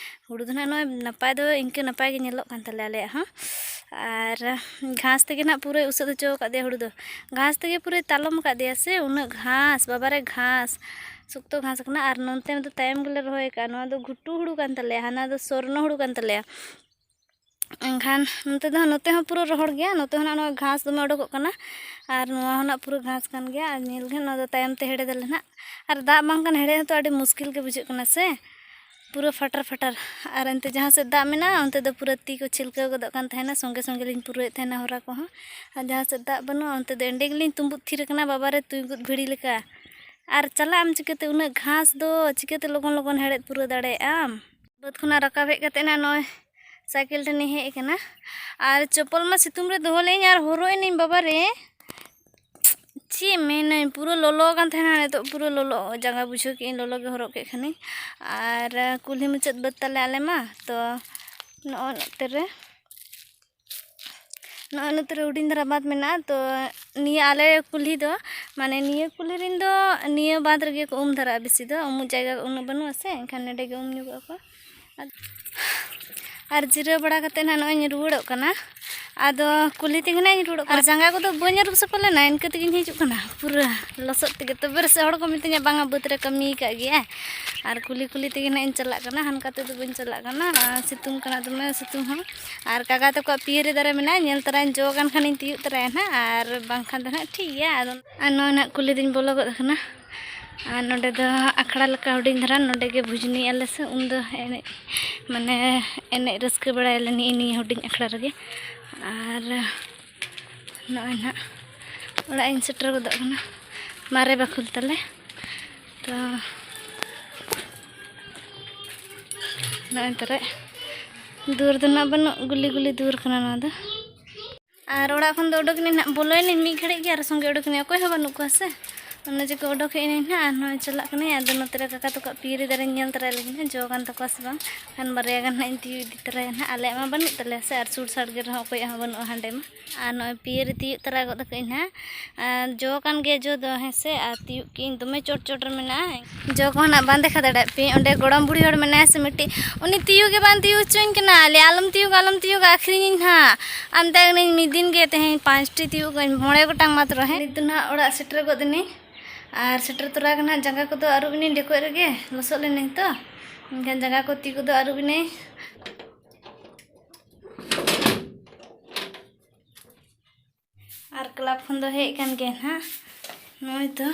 ᱦᱩᱲᱩ ᱫᱚ ᱱᱟᱦᱟᱜ ᱱᱚᱜᱼᱚᱭ ᱱᱟᱯᱟᱭ ᱫᱚ ᱤᱱᱠᱟᱹ ᱱᱟᱯᱟᱭ ᱜᱮ ᱧᱮᱞᱚᱜ ᱠᱟᱱ ᱛᱟᱞᱮᱭᱟ ᱟᱞᱮᱭᱟᱜ ᱦᱚᱸ᱾ ᱟᱨ ᱜᱷᱟᱥ ᱛᱮᱜᱮ ᱱᱟᱦᱟᱜ ᱯᱩᱨᱟᱹᱭ ᱩᱥᱟᱹᱫ ᱦᱚᱪᱚ ᱟᱠᱟᱫ ᱫᱮᱭᱟ ᱦᱩᱲᱩ ᱫᱚ᱾ ᱜᱷᱟᱥ ᱛᱮᱜᱮ ᱯᱩᱨᱟᱹᱭ ᱛᱟᱞᱚᱢ ᱟᱠᱟᱫ ᱫᱮᱭᱟ ᱥᱮ, ᱩᱱᱟᱹᱜ ᱜᱷᱟᱥ, ᱵᱟᱵᱟᱨᱮ ᱜᱷᱟᱥ, ᱥᱚᱠᱛᱚ ᱜᱷᱟᱥ ᱠᱟᱱᱟ᱾ ᱟᱨ ᱱᱚᱱᱛᱮ ᱢᱟᱛᱚ ᱛᱟᱭᱚᱢ ᱜᱮᱞᱮ ᱨᱚᱦᱚᱭ ᱟᱠᱟᱫᱼᱟ, ᱱᱚᱣᱟ ᱫᱚ ᱜᱷᱩᱴᱩ ᱦᱩᱲᱩ ᱠᱟᱱ ᱛᱟᱞᱮᱭᱟ, ᱦᱟᱱᱟ ᱫᱚ ᱥᱚᱨᱱᱚ ᱦᱩᱲᱩ ᱠᱟᱱ ᱛᱟᱞᱮᱭᱟ᱾ ᱮᱱᱠᱷᱟᱱ ᱱᱚᱛᱮ ᱫᱚ ᱦᱟᱸᱜ, ᱱᱚᱛᱮ ᱦᱚᱸ ᱯᱩᱨᱟᱹ ᱨᱚᱦᱚᱲ ᱜᱮᱭᱟ, ᱱᱚᱛᱮ ᱦᱚᱸ ᱱᱟᱜ ᱱᱚᱜᱼᱚᱭ ᱜᱷᱟᱥ ᱫᱚᱢᱮ ᱩᱰᱩᱠᱚᱜ ᱠᱟᱱᱟ᱾ ᱟᱨ ᱱᱚᱣᱟ ᱦᱚᱸ ᱱᱟᱜ ᱯᱩᱨᱟᱹ ᱜᱷᱟᱥ ᱠᱟᱱ ᱜᱮᱭᱟ᱾ ᱟᱨ ᱧᱮᱞ ᱜᱮ ᱱᱚᱣᱟ ᱫᱚ ᱛᱟᱭᱚᱢ ᱛᱮ ᱦᱮᱲᱦᱮᱫ ᱟᱞᱮ ᱱᱟᱜ᱾ ᱟᱨ ᱫᱟᱜ ᱵᱟᱝᱠᱷᱟᱱ ᱦᱮᱲᱦᱮᱫ ᱦᱚᱸᱛᱚ ᱟᱹᱰᱤ ᱢᱩᱥᱠᱤᱞ ᱜᱮ ᱵᱩᱡᱷᱟᱹᱜ ᱠᱟᱱᱟ ᱥᱮ, ᱯᱩᱨᱟᱹ ᱯᱷᱟᱴᱟᱨ ᱯᱷᱟᱴᱟᱨ᱾ ᱟᱨ ᱮᱱᱛᱮ ᱡᱟᱦᱟᱸ ᱥᱮᱫ ᱫᱟᱜ ᱢᱮᱱᱟᱜᱼᱟ, ᱚᱱᱛᱮ ᱫᱚ ᱯᱩᱨᱟᱹ ᱛᱤ ᱠᱚ ᱪᱷᱤᱞᱠᱟᱹᱣ ᱜᱚᱫᱚᱜ ᱠᱟᱱ ᱛᱟᱦᱮᱱᱟ, ᱥᱚᱸᱜᱮ ᱥᱚᱸᱜᱮ ᱞᱤᱧ ᱯᱩᱨᱟᱹᱣᱮᱫ ᱛᱟᱦᱮᱱᱟ ᱦᱚᱨᱟ ᱠᱚᱦᱚᱸ᱾ ᱟᱨ ᱡᱟᱦᱟᱸ ᱥᱮᱫ ᱫᱟᱜ ᱵᱟᱹᱱᱩᱜᱼᱟ, ᱚᱱᱛᱮ ᱫᱚ ᱮᱸᱰᱮ ᱜᱮᱞᱤᱧ ᱛᱩᱸᱵᱩᱫ ᱛᱷᱤᱨ ᱟᱠᱟᱱᱟ, ᱵᱟᱵᱟᱨᱮ ᱛᱩᱭ ᱜᱩᱫ ᱵᱷᱤᱲᱤ ᱞᱮᱠᱟ᱾ ᱟᱨ ᱪᱟᱞᱟᱜ ᱟᱢ ᱪᱤᱠᱟᱹᱛᱮ? ᱩᱱᱟᱹᱜ ᱜᱷᱟᱥ ᱫᱚ ᱪᱤᱠᱟᱹᱛᱮ ᱞᱚᱜᱚᱱ ᱞᱚᱜᱚᱱ ᱦᱮᱲᱦᱮᱫ ᱯᱩᱨᱟᱹᱣ ᱫᱟᱲᱮᱭᱟᱜ ᱟᱢ? ᱵᱟᱹᱫᱽ ᱠᱷᱚᱱᱟᱜ ᱨᱟᱠᱟᱵ ᱦᱮᱡ ᱠᱟᱛᱮ ᱱᱟᱜ ᱱᱚᱜᱼᱚᱭ ᱥᱟᱭᱠᱮᱞ ᱴᱷᱮᱱᱤᱧ ᱦᱮᱡ ᱟᱠᱟᱱᱟ᱾ ᱟᱨ ᱪᱚᱯᱚᱞ ᱢᱟ ᱥᱤᱛᱩᱝ ᱨᱮ ᱫᱚᱦᱚ ᱞᱮᱫᱟᱹᱧ ᱟᱨ ᱦᱚᱨᱚᱜ ᱮᱱᱟᱹᱧ, ᱵᱟᱵᱟ ᱨᱮ, ᱪᱮᱫ ᱢᱮᱱᱟᱹᱧ, ᱯᱩᱨᱟᱹ ᱞᱚᱞᱚ ᱠᱟᱱ ᱛᱟᱦᱮᱱᱟ᱾ ᱱᱤᱛᱚᱜ ᱯᱩᱨᱟᱹ ᱞᱚᱞᱚ ᱡᱟᱸᱜᱟ ᱵᱩᱡᱷᱟᱹᱣ ᱠᱮᱫᱟᱹᱧ, ᱞᱚᱞᱚ ᱜᱮ ᱦᱚᱨᱚᱜ ᱠᱮᱫ ᱠᱷᱟᱱᱤᱧ᱾ ᱟᱨ ᱠᱩᱞᱦᱤ ᱢᱩᱪᱟᱹᱫ ᱵᱟᱹᱫᱽ ᱛᱟᱞᱮ ᱟᱞᱮ ᱢᱟ, ᱛᱚ ᱱᱚᱜᱼᱚᱭ ᱱᱚᱛᱮ ᱨᱮ, ᱱᱚᱜᱼᱚᱭ ᱱᱚᱛᱮ ᱨᱮ ᱦᱩᱰᱤᱧ ᱫᱷᱟᱨᱟ ᱵᱟᱸᱫᱽ ᱢᱮᱱᱟᱜᱼᱟ᱾ ᱛᱚ ᱱᱤᱭᱟᱹ ᱟᱞᱮ ᱠᱩᱞᱦᱤ ᱫᱚ, ᱢᱟᱱᱮ, ᱱᱤᱭᱟᱹ ᱠᱩᱞᱦᱤ ᱨᱮᱱ ᱫᱚ ᱱᱤᱭᱟᱹ ᱵᱟᱸᱫᱽ ᱨᱮᱜᱮ ᱠᱚ ᱩᱢ ᱫᱷᱟᱨᱟᱜᱼᱟ ᱵᱮᱥᱤ ᱫᱚ, ᱩᱢᱩᱜ ᱡᱟᱭᱜᱟ ᱩᱱᱟᱹᱜ ᱵᱟᱹᱱᱩᱜᱼᱟ ᱥᱮ, ᱮᱱᱠᱷᱟᱱ ᱱᱚᱸᱰᱮ ᱜᱮ ᱩᱢ ᱧᱚᱜᱚᱜ ᱟᱠᱚ᱾ ᱟᱨ ᱡᱤᱨᱟᱹᱣ ᱵᱟᱲᱟ ᱠᱟᱛᱮ ᱱᱟᱦᱟᱜ ᱱᱚᱜᱼᱚᱭ ᱤᱧ ᱨᱩᱣᱟᱹᱲᱚᱜ ᱠᱟᱱᱟ᱾ ᱟᱫᱚ ᱠᱩᱞᱦᱤ ᱛᱮᱜᱮ ᱱᱟᱦᱟᱜ ᱤᱧ ᱨᱩᱣᱟᱹᱲᱚᱜ ᱠᱟᱱᱟ᱾ ᱟᱨ ᱡᱟᱸᱜᱟ ᱠᱚᱫᱚ ᱵᱟᱹᱧ ᱟᱹᱨᱩᱵ ᱥᱟᱯᱷᱟ ᱞᱮᱱᱟ, ᱤᱱᱠᱟᱹ ᱛᱮᱜᱮᱧ ᱦᱤᱡᱩᱜ ᱠᱟᱱᱟ᱾ ᱯᱩᱨᱟᱹ ᱞᱚᱥᱚᱫ ᱛᱮᱜᱮ᱾ ᱛᱚᱵᱮ ᱨᱮᱥᱮ ᱦᱚᱲ ᱠᱚ ᱢᱤᱛᱟᱹᱧᱟ, "ᱵᱟᱝᱟ, ᱵᱟᱹᱫᱽ ᱨᱮ ᱠᱟᱹᱢᱤ ᱟᱠᱟᱫ ᱜᱮᱭᱟᱭ᱾" ᱟᱨ ᱠᱩᱞᱦᱤ ᱠᱩᱞᱦᱤ ᱛᱮᱜᱮ ᱱᱟᱦᱟᱜ ᱤᱧ ᱪᱟᱞᱟᱜ ᱠᱟᱱᱟ, ᱦᱟᱱᱠᱟ ᱛᱮᱫᱚ ᱵᱟᱹᱧ ᱪᱟᱞᱟᱜ ᱠᱟᱱᱟ᱾ ᱟᱨ ᱥᱤᱛᱩᱝ ᱠᱟᱱᱟ ᱫᱚᱢᱮ, ᱥᱤᱛᱩᱝ ᱦᱚᱸ᱾ ᱟᱨ ᱠᱟᱠᱟ ᱛᱟᱠᱚᱣᱟᱜ ᱯᱤᱭᱟᱹᱨᱤ ᱫᱟᱨᱮ ᱢᱮᱱᱟᱜᱼᱟ, ᱧᱮᱞ ᱛᱚᱨᱟᱧ, ᱡᱚ ᱠᱟᱱ ᱠᱷᱟᱱᱤᱧ ᱛᱤᱭᱳᱜ ᱛᱚᱨᱟᱭᱟ ᱱᱟᱦᱟᱜ, ᱟᱨ ᱵᱟᱝᱠᱷᱟᱱ ᱫᱚ ᱱᱟᱦᱟᱜ ᱴᱷᱤᱠ ᱜᱮᱭᱟ᱾ ᱟᱫᱚ ᱟᱨ ᱱᱚᱜᱼᱚᱭ ᱱᱟᱦᱟᱜ ᱠᱩᱞᱦᱤ ᱫᱚᱧ ᱵᱚᱞᱚ ᱜᱚᱫ ᱟᱠᱟᱱᱟ᱾ ᱟᱨ ᱱᱚᱰᱮ ᱫᱚ ᱟᱠᱷᱲᱟ ᱞᱮᱠᱟ ᱦᱩᱰᱤᱧ ᱫᱷᱟᱨᱟ, ᱱᱚᱰᱮ ᱜᱮ ᱵᱷᱩᱡᱽᱱᱤ ᱟᱞᱮ ᱥᱮ, ᱩᱱᱫᱚ ᱮᱱᱮᱡ, ᱢᱟᱱᱮ ᱮᱱᱮᱡ ᱨᱟᱹᱥᱠᱟᱹ ᱵᱟᱲᱟᱭᱟᱞᱮ ᱱᱤᱭᱟᱹ, ᱱᱤᱭᱟᱹ ᱦᱩᱰᱤᱧ ᱟᱠᱷᱲᱟ ᱨᱮᱜᱮ᱾ ᱟᱨ ᱱᱚᱜᱼᱚᱭ ᱱᱟᱦᱟᱜ ᱚᱲᱟᱜ ᱤᱧ ᱥᱮᱴᱮᱨ ᱜᱚᱫᱚᱜ ᱠᱟᱱᱟ, ᱢᱟᱨᱮ ᱵᱟᱠᱷᱳᱞ ᱛᱟᱞᱮ᱾ ᱛᱚ ᱱᱚᱜᱼᱚᱭ ᱛᱟᱨᱟ ᱫᱩᱣᱟᱹᱨ ᱫᱚ ᱱᱟᱜ ᱵᱟᱹᱱᱩᱜ, ᱜᱩᱞᱤ ᱜᱩᱞᱤ ᱫᱩᱣᱟᱹᱨ ᱠᱟᱱᱟ ᱱᱚᱣᱟ ᱫᱚ᱾ ᱟᱨ ᱚᱲᱟᱜ ᱠᱷᱚᱱ ᱫᱚ ᱩᱰᱩᱠ ᱮᱱᱟᱹᱧ ᱱᱟᱜ, ᱵᱚᱞᱚᱭᱮᱱᱟᱹᱧ ᱢᱤᱫ ᱜᱷᱟᱹᱲᱤᱡ ᱜᱮ ᱟᱨ ᱥᱚᱸᱜᱮ ᱩᱰᱩᱠ ᱮᱱᱟᱹᱧ, ᱚᱠᱚᱭ ᱦᱚᱸ ᱵᱟᱹᱱᱩᱜ ᱠᱚᱣᱟ ᱥᱮ᱾ ᱚᱱᱟ ᱪᱤᱠᱟᱹ ᱩᱰᱩᱠ ᱦᱮᱡ ᱮᱱᱟᱹᱧ ᱱᱟᱜ, ᱟᱨ ᱱᱚᱜᱼᱚᱭ ᱪᱟᱞᱟᱜ ᱠᱟᱹᱱᱟᱹᱧ᱾ ᱟᱫᱚ ᱱᱚᱛᱮ ᱨᱮ ᱠᱟᱠᱟ ᱛᱟᱠᱚᱣᱟᱜ ᱯᱤᱭᱟᱹᱨᱤ ᱫᱟᱨᱮᱧ ᱧᱮᱞ ᱛᱚᱨᱟᱭ ᱞᱟᱹᱜᱤᱫ ᱱᱟᱜ, ᱡᱚ ᱠᱟᱱ ᱛᱟᱠᱚᱣᱟ ᱥᱮ ᱵᱟᱝ᱾ ᱠᱷᱟᱱ ᱵᱟᱨᱭᱟ ᱜᱟᱱ ᱱᱟᱜ ᱤᱧ ᱛᱤᱭᱳᱜ ᱤᱫᱤ ᱛᱚᱨᱟᱭᱟ ᱱᱟᱜ᱾ ᱟᱞᱮᱭᱟᱜ ᱢᱟ ᱵᱟᱹᱱᱩᱜ ᱛᱟᱞᱮᱭᱟ ᱥᱮ, ᱟᱨ ᱥᱩᱨ ᱥᱟᱰᱜᱮ ᱨᱮᱦᱚᱸ ᱚᱠᱚᱭᱟᱜ ᱦᱚᱸ ᱵᱟᱹᱱᱩᱜᱼᱟ ᱦᱟᱸᱰᱮ ᱢᱟ᱾ ᱟᱨ ᱱᱚᱜᱼᱚᱭ ᱯᱤᱭᱟᱹᱨᱤ ᱛᱤᱭᱳᱜ ᱛᱚᱨᱟ ᱜᱚᱫ ᱠᱟᱹᱜ ᱟᱹᱧ ᱱᱟᱜ᱾ ᱟᱨ ᱡᱚ ᱠᱟᱱ ᱜᱮᱭᱟ ᱡᱚ ᱫᱚ, ᱦᱮᱸ ᱥᱮ, ᱟᱨ ᱛᱤᱭᱳᱜ ᱠᱮᱜ ᱟᱹᱧ, ᱫᱚᱢᱮ ᱪᱚᱴ ᱪᱚᱴ ᱨᱮ ᱢᱮᱱᱟᱜᱼᱟ᱾ ᱡᱚ ᱠᱚᱦᱚᱸ ᱱᱟᱜ ᱵᱟᱝ ᱫᱮᱠᱷᱟᱣ ᱫᱟᱲᱮᱭᱟᱜ ᱯᱮ᱾ ᱚᱸᱰᱮ ᱜᱚᱲᱚᱢ ᱵᱩᱲᱦᱤ ᱦᱚᱲ ᱢᱮᱱᱟᱭᱟ ᱥᱮ ᱢᱤᱫᱴᱤᱡ, ᱩᱱᱤ ᱛᱤᱭᱳᱜ ᱜᱮ ᱵᱟᱝ ᱛᱤᱭᱳᱜ ᱦᱚᱪᱚᱧ ᱠᱟᱱᱟ᱾ ᱞᱟᱹᱭᱟ, "ᱟᱞᱚᱢ ᱛᱤᱭᱳᱜᱟ, ᱟᱞᱚᱢ ᱛᱤᱭᱳᱜᱟ, ᱟᱹᱠᱷᱨᱤᱧᱤᱧ ᱱᱟᱜ᱾" ᱟᱢ ᱢᱮᱛᱟᱭ ᱠᱟᱹᱱᱟᱹᱧ, "ᱢᱤᱫ ᱫᱤᱱ ᱜᱮ ᱛᱮᱦᱮᱧ ᱯᱟᱸᱪᱴᱤ ᱛᱤᱭᱳᱜ ᱠᱟᱜ ᱟᱹᱧ, ᱢᱚᱬᱮ ᱜᱚᱴᱟᱝ ᱢᱟᱛᱨᱚ ᱦᱮᱸ?" ᱱᱤᱛ ᱫᱚ ᱱᱟᱜ ᱚᱲᱟᱜ ᱥᱮᱴᱮᱨ ᱜᱚᱫ ᱮᱱᱟᱹᱧ᱾ ᱟᱨ ᱥᱮᱴᱮᱨ ᱛᱚᱨᱟ ᱜᱮ ᱱᱟᱜ ᱡᱟᱸᱜᱟ ᱠᱚᱫᱚ ᱟᱹᱨᱩᱵ ᱮᱱᱟᱹᱧ ᱰᱷᱮᱠᱚᱡ ᱨᱮᱜᱮ, ᱞᱚᱥᱚᱫ ᱞᱮᱱᱟᱹᱧ ᱛᱚ᱾ ᱮᱱᱠᱷᱟᱱ ᱡᱟᱸᱜᱟ ᱠᱚ ᱛᱤ ᱠᱚᱫᱚ ᱟᱹᱨᱩᱵ ᱮᱱᱟᱹᱧ᱾ ᱟᱨ ᱠᱞᱟᱵᱽ ᱠᱷᱚᱱ ᱫᱚ ᱦᱮᱡ ᱠᱟᱱ ᱜᱮᱭᱟ ᱱᱟᱦᱟᱜ, ᱱᱚᱜᱼᱚᱭ ᱛᱚ᱾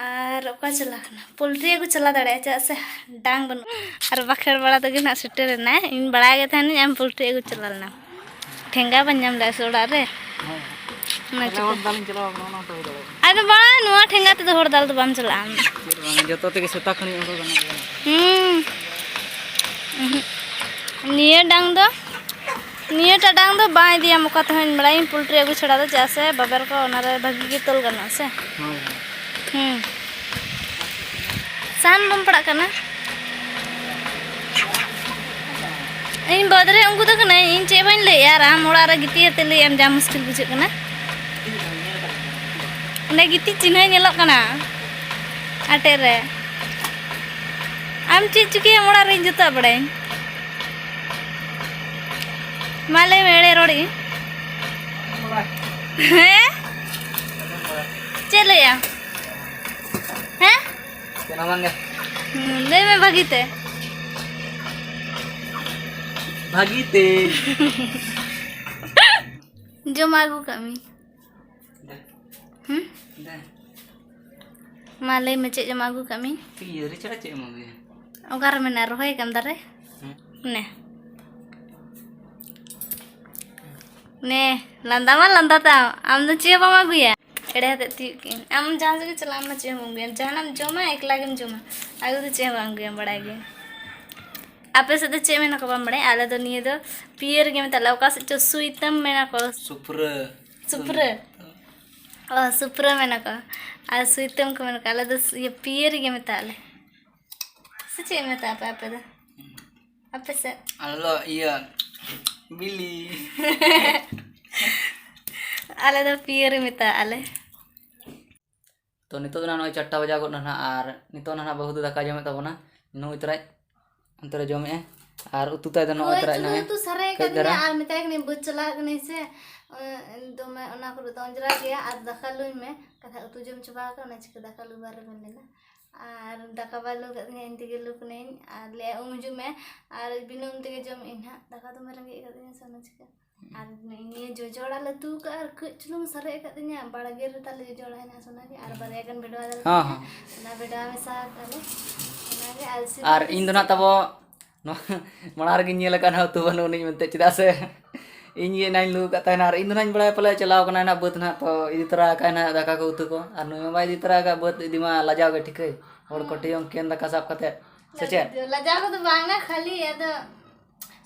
ᱟᱨ ᱚᱠᱟ ᱪᱟᱞᱟᱣ ᱠᱟᱱᱟ? ᱯᱳᱞᱴᱨᱤ ᱟᱹᱜᱩ ᱪᱟᱞᱟᱣ ᱫᱟᱲᱮᱭᱟᱜᱼᱟ, ᱪᱮᱫᱟᱜ ᱥᱮ ᱰᱟᱝ ᱵᱟᱹᱱᱩᱜ᱾ ᱟᱨ ᱵᱟᱠᱷᱮᱲ ᱵᱟᱲᱟ ᱛᱮᱜᱮ ᱱᱟᱦᱟᱜ ᱥᱮᱴᱮᱨ ᱮᱱᱟᱭ᱾ ᱤᱧ ᱵᱟᱲᱟᱭ ᱜᱮ ᱛᱟᱦᱮᱱᱟᱹᱧ ᱟᱢ ᱯᱳᱞᱴᱨᱤ ᱟᱹᱜᱩ ᱪᱟᱞᱟᱣ ᱞᱮᱱᱟᱢ᱾ ᱴᱷᱮᱸᱜᱟ ᱵᱟᱹᱧ ᱧᱟᱢ ᱞᱮᱫᱼᱟ ᱥᱮ ᱚᱲᱟᱜ ᱨᱮ᱾ ᱦᱳᱭ᱾ ᱚᱱᱟ ᱛᱟᱦᱞᱮ ᱪᱤᱠᱟᱹ? ᱦᱚᱲ ᱫᱟᱞᱤᱧ ᱪᱟᱞᱟᱣ ᱠᱟᱱᱟ, ᱚᱱᱟ ᱦᱚᱸᱛᱚ ᱦᱩᱭ ᱫᱟᱲᱮᱭᱟᱜᱼᱟ᱾ ᱟᱫᱚ ᱵᱟᱝ, ᱱᱚᱣᱟ ᱴᱷᱮᱸᱜᱟ ᱛᱮᱫᱚ ᱦᱚᱲ ᱫᱟᱞ ᱫᱚ ᱵᱟᱢ ᱪᱟᱞᱟᱜᱼᱟ ᱟᱢ᱾ ᱪᱮᱫ ᱵᱟᱝ, ᱡᱚᱛᱚ ᱛᱮᱜᱮ ᱥᱮᱛᱟ ᱠᱷᱟᱹᱱᱤ ᱩᱰᱩᱠ ᱜᱟᱱᱚᱜ ᱜᱮᱭᱟ᱾ ᱦᱩᱸ᱾ ᱩᱦᱩᱸ᱾ ᱱᱤᱭᱟᱹ ᱰᱟᱝ ᱫᱚ, ᱱᱤᱭᱟᱹᱴᱟᱜ ᱰᱟᱝ ᱫᱚ ᱵᱟᱝ ᱤᱫᱤᱭᱟᱢ ᱚᱠᱟ ᱛᱮᱦᱚᱸᱧ ᱵᱟᱲᱟᱭᱟᱹᱧ, ᱯᱳᱞᱴᱨᱤ ᱟᱹᱜᱩ ᱪᱷᱟᱲᱟ ᱫᱚ, ᱪᱮᱫᱟᱜ ᱥᱮ ᱵᱟᱵᱮᱨ ᱠᱚ ᱚᱱᱟᱨᱮ ᱵᱷᱟᱹᱜᱤ ᱜᱮ ᱛᱚᱞ ᱜᱟᱱᱚᱜᱼᱟ ᱥᱮ᱾ ᱦᱳᱭ, ᱦᱳᱭ᱾ ᱦᱩᱸ᱾ ᱥᱟᱦᱟᱱ ᱵᱟᱢ ᱯᱟᱲᱟᱜ ᱠᱟᱱᱟ? ᱤᱧ ᱵᱟᱹᱫᱽ ᱨᱮ ᱩᱱᱠᱩ ᱫᱚ ᱠᱟᱹᱱᱟᱹᱧ, ᱤᱧ ᱪᱮᱫ ᱵᱟᱹᱧ ᱞᱟᱹᱭᱮᱜᱼᱟ ᱟᱨ ᱟᱢ ᱚᱲᱟᱜ ᱨᱮ ᱜᱤᱛᱤᱡ ᱟᱛᱮ ᱞᱟᱹᱭᱮᱜ ᱟᱢ, ᱡᱟ ᱢᱩᱥᱠᱤᱞ ᱵᱩᱡᱷᱟᱹᱜ ᱠᱟᱱᱟ᱾ ᱚᱸᱰᱮ ᱜᱤᱛᱤᱡ ᱪᱤᱱᱦᱟᱹ ᱧᱮᱞᱚᱜ ᱠᱟᱱᱟ ᱟᱴᱮᱫ ᱨᱮ᱾ ᱟᱢ ᱪᱮᱫ ᱪᱤᱠᱟᱹᱭᱟᱢ ᱚᱲᱟᱜ ᱨᱮ, ᱤᱧ ᱡᱚᱛᱚᱣᱟᱜ ᱵᱟᱲᱟᱭᱟᱹᱧ᱾ ᱢᱟ ᱞᱟᱹᱭ ᱢᱮ, ᱮᱲᱮ ᱨᱚᱲᱮᱜᱼᱟᱹᱧ᱾ ᱦᱮᱸ? ᱪᱮᱫ ᱞᱟᱹᱭᱟ? ᱦᱮᱸ? ᱪᱮᱫ ᱦᱚᱸ ᱵᱟᱝᱜᱮ᱾ ᱦᱩᱸ, ᱞᱟᱹᱭ ᱢᱮ ᱵᱷᱟᱹᱜᱤ ᱛᱮ᱾ ᱵᱷᱟᱹᱜᱤ ᱛᱮ᱾ ᱡᱚᱢᱟᱜ ᱟᱹᱜᱩ ᱠᱟᱜ ᱢᱮ᱾ ᱫᱮ᱾ ᱦᱩᱸ? ᱫᱮ᱾ ᱢᱟ ᱞᱟᱹᱭ ᱢᱮ, ᱪᱮᱫ ᱡᱚᱢᱟᱜ ᱟᱹᱜᱩ ᱠᱟᱜ ᱢᱤᱧ? ᱯᱤᱭᱟᱹᱨᱤ ᱪᱷᱟᱲᱟ ᱪᱮᱫ ᱮᱢ ᱟᱹᱜᱩᱭᱟ? ᱚᱠᱟᱨᱮ ᱢᱮᱱᱟᱜᱼᱟ? ᱨᱚᱦᱚᱭ ᱠᱟᱱ ᱫᱟᱨᱮ? ᱦᱮᱸ᱾ ᱱᱮ᱾ ᱱᱮ, ᱞᱟᱸᱫᱟ ᱢᱟ ᱞᱟᱸᱫᱟ ᱛᱟᱢ, ᱟᱢ ᱫᱚ ᱪᱮᱫ ᱦᱚᱸ ᱵᱟᱢ ᱟᱹᱜᱩᱭᱟ᱾ ᱮᱲᱮ ᱦᱟᱛᱮᱫ ᱛᱤᱭᱳᱜ ᱠᱮᱜ ᱟᱹᱧ᱾ ᱟᱢ ᱡᱟᱦᱟᱸ ᱥᱮᱫ ᱜᱮ ᱪᱟᱞᱟᱜ ᱟᱢ, ᱪᱮᱫ ᱦᱚᱸ ᱵᱟᱢ ᱟᱹᱜᱩᱭᱟ᱾ ᱡᱟᱦᱟᱱᱟᱜ ᱮᱢ ᱡᱚᱢᱟ, ᱮᱠᱞᱟ ᱜᱮᱢ ᱡᱚᱢᱟ᱾ ᱟᱹᱜᱩ ᱫᱚ ᱪᱮᱫ ᱦᱚᱸ ᱵᱟᱢ ᱟᱹᱜᱩᱭᱟ, ᱵᱟᱲᱟᱭ ᱜᱮ᱾ ᱟᱯᱮ ᱥᱮᱫ ᱫᱚ ᱪᱮᱫ ᱢᱮᱱᱟ ᱠᱚ ᱵᱟᱢ ᱵᱟᱲᱟᱭᱟ? ᱟᱞᱮ ᱫᱚ ᱱᱤᱭᱟᱹ ᱫᱚ ᱯᱤᱭᱟᱹᱨ ᱜᱮ ᱢᱮᱛᱟᱜ ᱞᱮ᱾ ᱚᱠᱟ ᱥᱮᱫ ᱪᱚ ᱥᱩᱭᱛᱟᱹᱢ ᱢᱮᱱᱟ ᱠᱚ᱾ ᱥᱩᱯᱨᱟᱹ᱾ ᱥᱩᱯᱨᱟᱹ? ᱚ, ᱥᱩᱯᱨᱟᱹ ᱢᱮᱱᱟ ᱠᱚ᱾ ᱟᱨ ᱥᱩᱭᱛᱟᱹᱢ ᱠᱚ ᱢᱮᱱᱟ ᱠᱚ᱾ ᱟᱞᱮ ᱫᱚ ᱥᱩ-, ᱤᱭᱟᱹ, ᱯᱤᱭᱟᱹᱨ ᱜᱮ ᱢᱮᱛᱟᱜ ᱞᱮ᱾ ᱥᱮ ᱪᱮᱫ ᱢᱮᱛᱟᱜ ᱯᱮ ᱟᱯᱮ ᱫᱚ? ᱟᱯᱮ ᱥᱮᱫ? ᱟᱞᱮ ᱫᱚ ᱤᱭᱟᱹ, ᱵᱤᱞᱤ᱾ ᱟᱞᱮ ᱫᱚ ᱯᱤᱭᱟᱹᱨ ᱢᱮᱛᱟᱜ ᱟᱞᱮ᱾ ᱛᱚ, ᱱᱤᱛᱚᱜ ᱫᱚ ᱱᱟᱦᱟᱜ ᱱᱚᱜᱼᱚᱭ ᱪᱟᱨᱴᱟ ᱵᱟᱡᱟᱣ ᱜᱚᱫ ᱱᱟ ᱱᱟᱦᱟᱜ, ᱟᱨ ᱱᱤᱛᱚᱜ ᱱᱟᱦᱟᱜ ᱵᱟᱹᱦᱩ ᱫᱚ ᱫᱟᱠᱟᱭ ᱡᱚᱢᱮᱫ ᱛᱟᱵᱚᱱᱟ᱾ ᱱᱩᱭ ᱛᱚᱨᱟᱭ ᱚᱱᱛᱮ ᱨᱮ ᱡᱚᱢᱮᱫᱼᱟᱭ, ᱟᱨ ᱩᱛᱩ ᱛᱟᱭ ᱫᱚ ᱱᱚᱜᱼᱚᱭ ᱦᱳᱭ, ᱛᱚᱨᱟᱭ ᱪᱩᱞᱦᱟᱹ ᱱᱟᱦᱟᱜ ᱩᱛᱩ ᱥᱟᱨᱮ ᱠᱟᱹᱡ ᱠᱟᱹᱫᱤᱧᱟ ᱫᱷᱟᱨᱟ᱾ ᱟᱨ ᱢᱮᱛᱟᱭ ᱠᱟᱹᱱᱟᱹᱧ, "ᱵᱟᱹᱫᱽ ᱪᱟᱞᱟᱜ ᱠᱟᱹᱱᱟᱹᱧ ᱥᱮ, ᱮ, ᱫᱚᱢᱮ ᱚᱱᱟ ᱠᱚᱨᱮ ᱫᱚ ᱚᱸᱡᱽᱨᱟ ᱜᱮᱭᱟ ᱟᱨ ᱫᱟᱠᱟ ᱞᱩᱧ ᱢᱮ, ᱠᱟᱛᱷᱟ ᱩᱛᱩ ᱡᱚᱢ ᱪᱟᱵᱟ ᱟᱠᱟᱱᱟ, ᱚᱱᱟ ᱪᱤᱠᱟᱹ ᱫᱟᱠᱟ ᱞᱩ ᱵᱟᱨ ᱨᱮᱵᱮᱱ ᱞᱮᱱᱟ?" ᱟᱨ ᱫᱟᱠᱟ ᱵᱟᱭ ᱞᱩ ᱠᱟᱫᱤᱧᱟ, ᱤᱧ ᱛᱮᱜᱮ ᱞᱩ ᱠᱟᱹᱱᱟᱹᱧ᱾ ᱟᱨ ᱞᱟᱹᱭᱟ, "ᱩᱢ ᱦᱤᱡᱩᱜ ᱢᱮ ᱟᱨ ᱵᱤᱱᱟᱹ ᱩᱢ ᱛᱮᱜᱮ ᱡᱚᱢ ᱤᱧ ᱦᱟᱸᱜ, ᱫᱟᱠᱟ ᱫᱚᱢᱮ ᱨᱮᱸᱜᱮᱡ ᱠᱟᱫᱤᱧᱟ ᱥᱮ, ᱚᱱᱟ ᱪᱤᱠᱟᱹ?" ᱟᱨ ᱱᱤᱭᱟᱹ ᱡᱚᱡᱚ ᱟᱲᱟᱜ ᱞᱮ ᱩᱛᱩ ᱠᱟᱜᱼᱟ ᱟᱨ ᱠᱟᱹᱡ ᱪᱩᱞᱩᱝ ᱥᱟᱨᱮᱡ ᱟᱠᱟᱫ ᱛᱤᱧᱟ, ᱵᱟᱲᱜᱮ ᱨᱮ ᱛᱟᱞᱮ ᱡᱚᱡᱚ ᱟᱲᱟᱜ ᱦᱮᱱᱟᱜᱼᱟ, ᱚᱱᱟᱜᱮ ᱟᱨ ᱵᱟᱨᱭᱟ ᱜᱟᱱ ᱵᱷᱮᱰᱣᱟ ᱫᱟᱨᱮ ᱦᱚᱸ, ᱛᱟᱦᱮᱸ ᱦᱚᱸ᱾ ᱠᱟᱱᱟ, ᱚᱱᱟ ᱵᱷᱮᱰᱣᱟ ᱢᱮᱥᱟ ᱟᱠᱟᱫ ᱞᱮ, ᱚᱱᱟᱜᱮ᱾ ᱟᱨ ᱥᱤᱵᱤᱞ ᱟᱨ ᱫᱚ ᱤᱧ ᱫᱚ ᱱᱟᱜ ᱥᱤᱵᱤᱞ᱾ ᱛᱟᱵᱚ ᱱᱚᱣᱟ ᱢᱟᱲᱟᱝ ᱨᱮᱜᱮᱧ ᱧᱮᱞ ᱟᱠᱟᱫ ᱱᱟᱜ ᱩᱛᱩ ᱵᱟᱹᱱᱩᱜ ᱟᱹᱱᱤᱡ ᱢᱮᱱᱛᱮ, ᱪᱮᱫᱟᱜ ᱥᱮ ᱤᱧ ᱜᱮ ᱮᱱᱟᱧ ᱞᱩ ᱟᱠᱟᱫ ᱛᱟᱦᱮᱱᱟ, ᱟᱨ ᱤᱧ ᱫᱚ ᱱᱟᱜ ᱤᱧ ᱵᱟᱲᱟᱭᱟ ᱯᱟᱞᱮ ᱪᱟᱞᱟᱣ ᱠᱟᱱᱟᱭ ᱱᱟᱜ ᱵᱟᱹᱫᱽ ᱱᱟᱜ, ᱛᱚ ᱤᱫᱤ ᱛᱚᱨᱟ ᱟᱠᱟᱫ ᱱᱟᱜ ᱫᱟᱠᱟ ᱠᱚ ᱩᱛᱩ ᱠᱚ, ᱟᱨ ᱱᱩᱭ ᱢᱟ ᱵᱟᱭ ᱤᱫᱤ ᱛᱚᱨᱟ ᱟᱠᱟᱫ ᱵᱟᱹᱫᱽ ᱤᱫᱤ ᱢᱟ, ᱞᱟᱡᱟᱣ ᱜᱮ ᱴᱷᱤᱠᱟᱹᱭ, ᱦᱚᱲ ᱠᱚ ᱦᱩᱸ᱾ ᱴᱷᱮᱱ ᱠᱮᱱ ᱫᱟᱠᱟ ᱥᱟᱵ ᱠᱟᱛᱮ, ᱥᱮ ᱪᱮᱫ? ᱞᱟᱡᱟᱣ ᱫᱚ ᱞᱟᱡᱟᱣ ᱠᱚᱫᱚ ᱵᱟᱝᱟ, ᱠᱷᱟᱹᱞᱤ ᱟᱫᱚ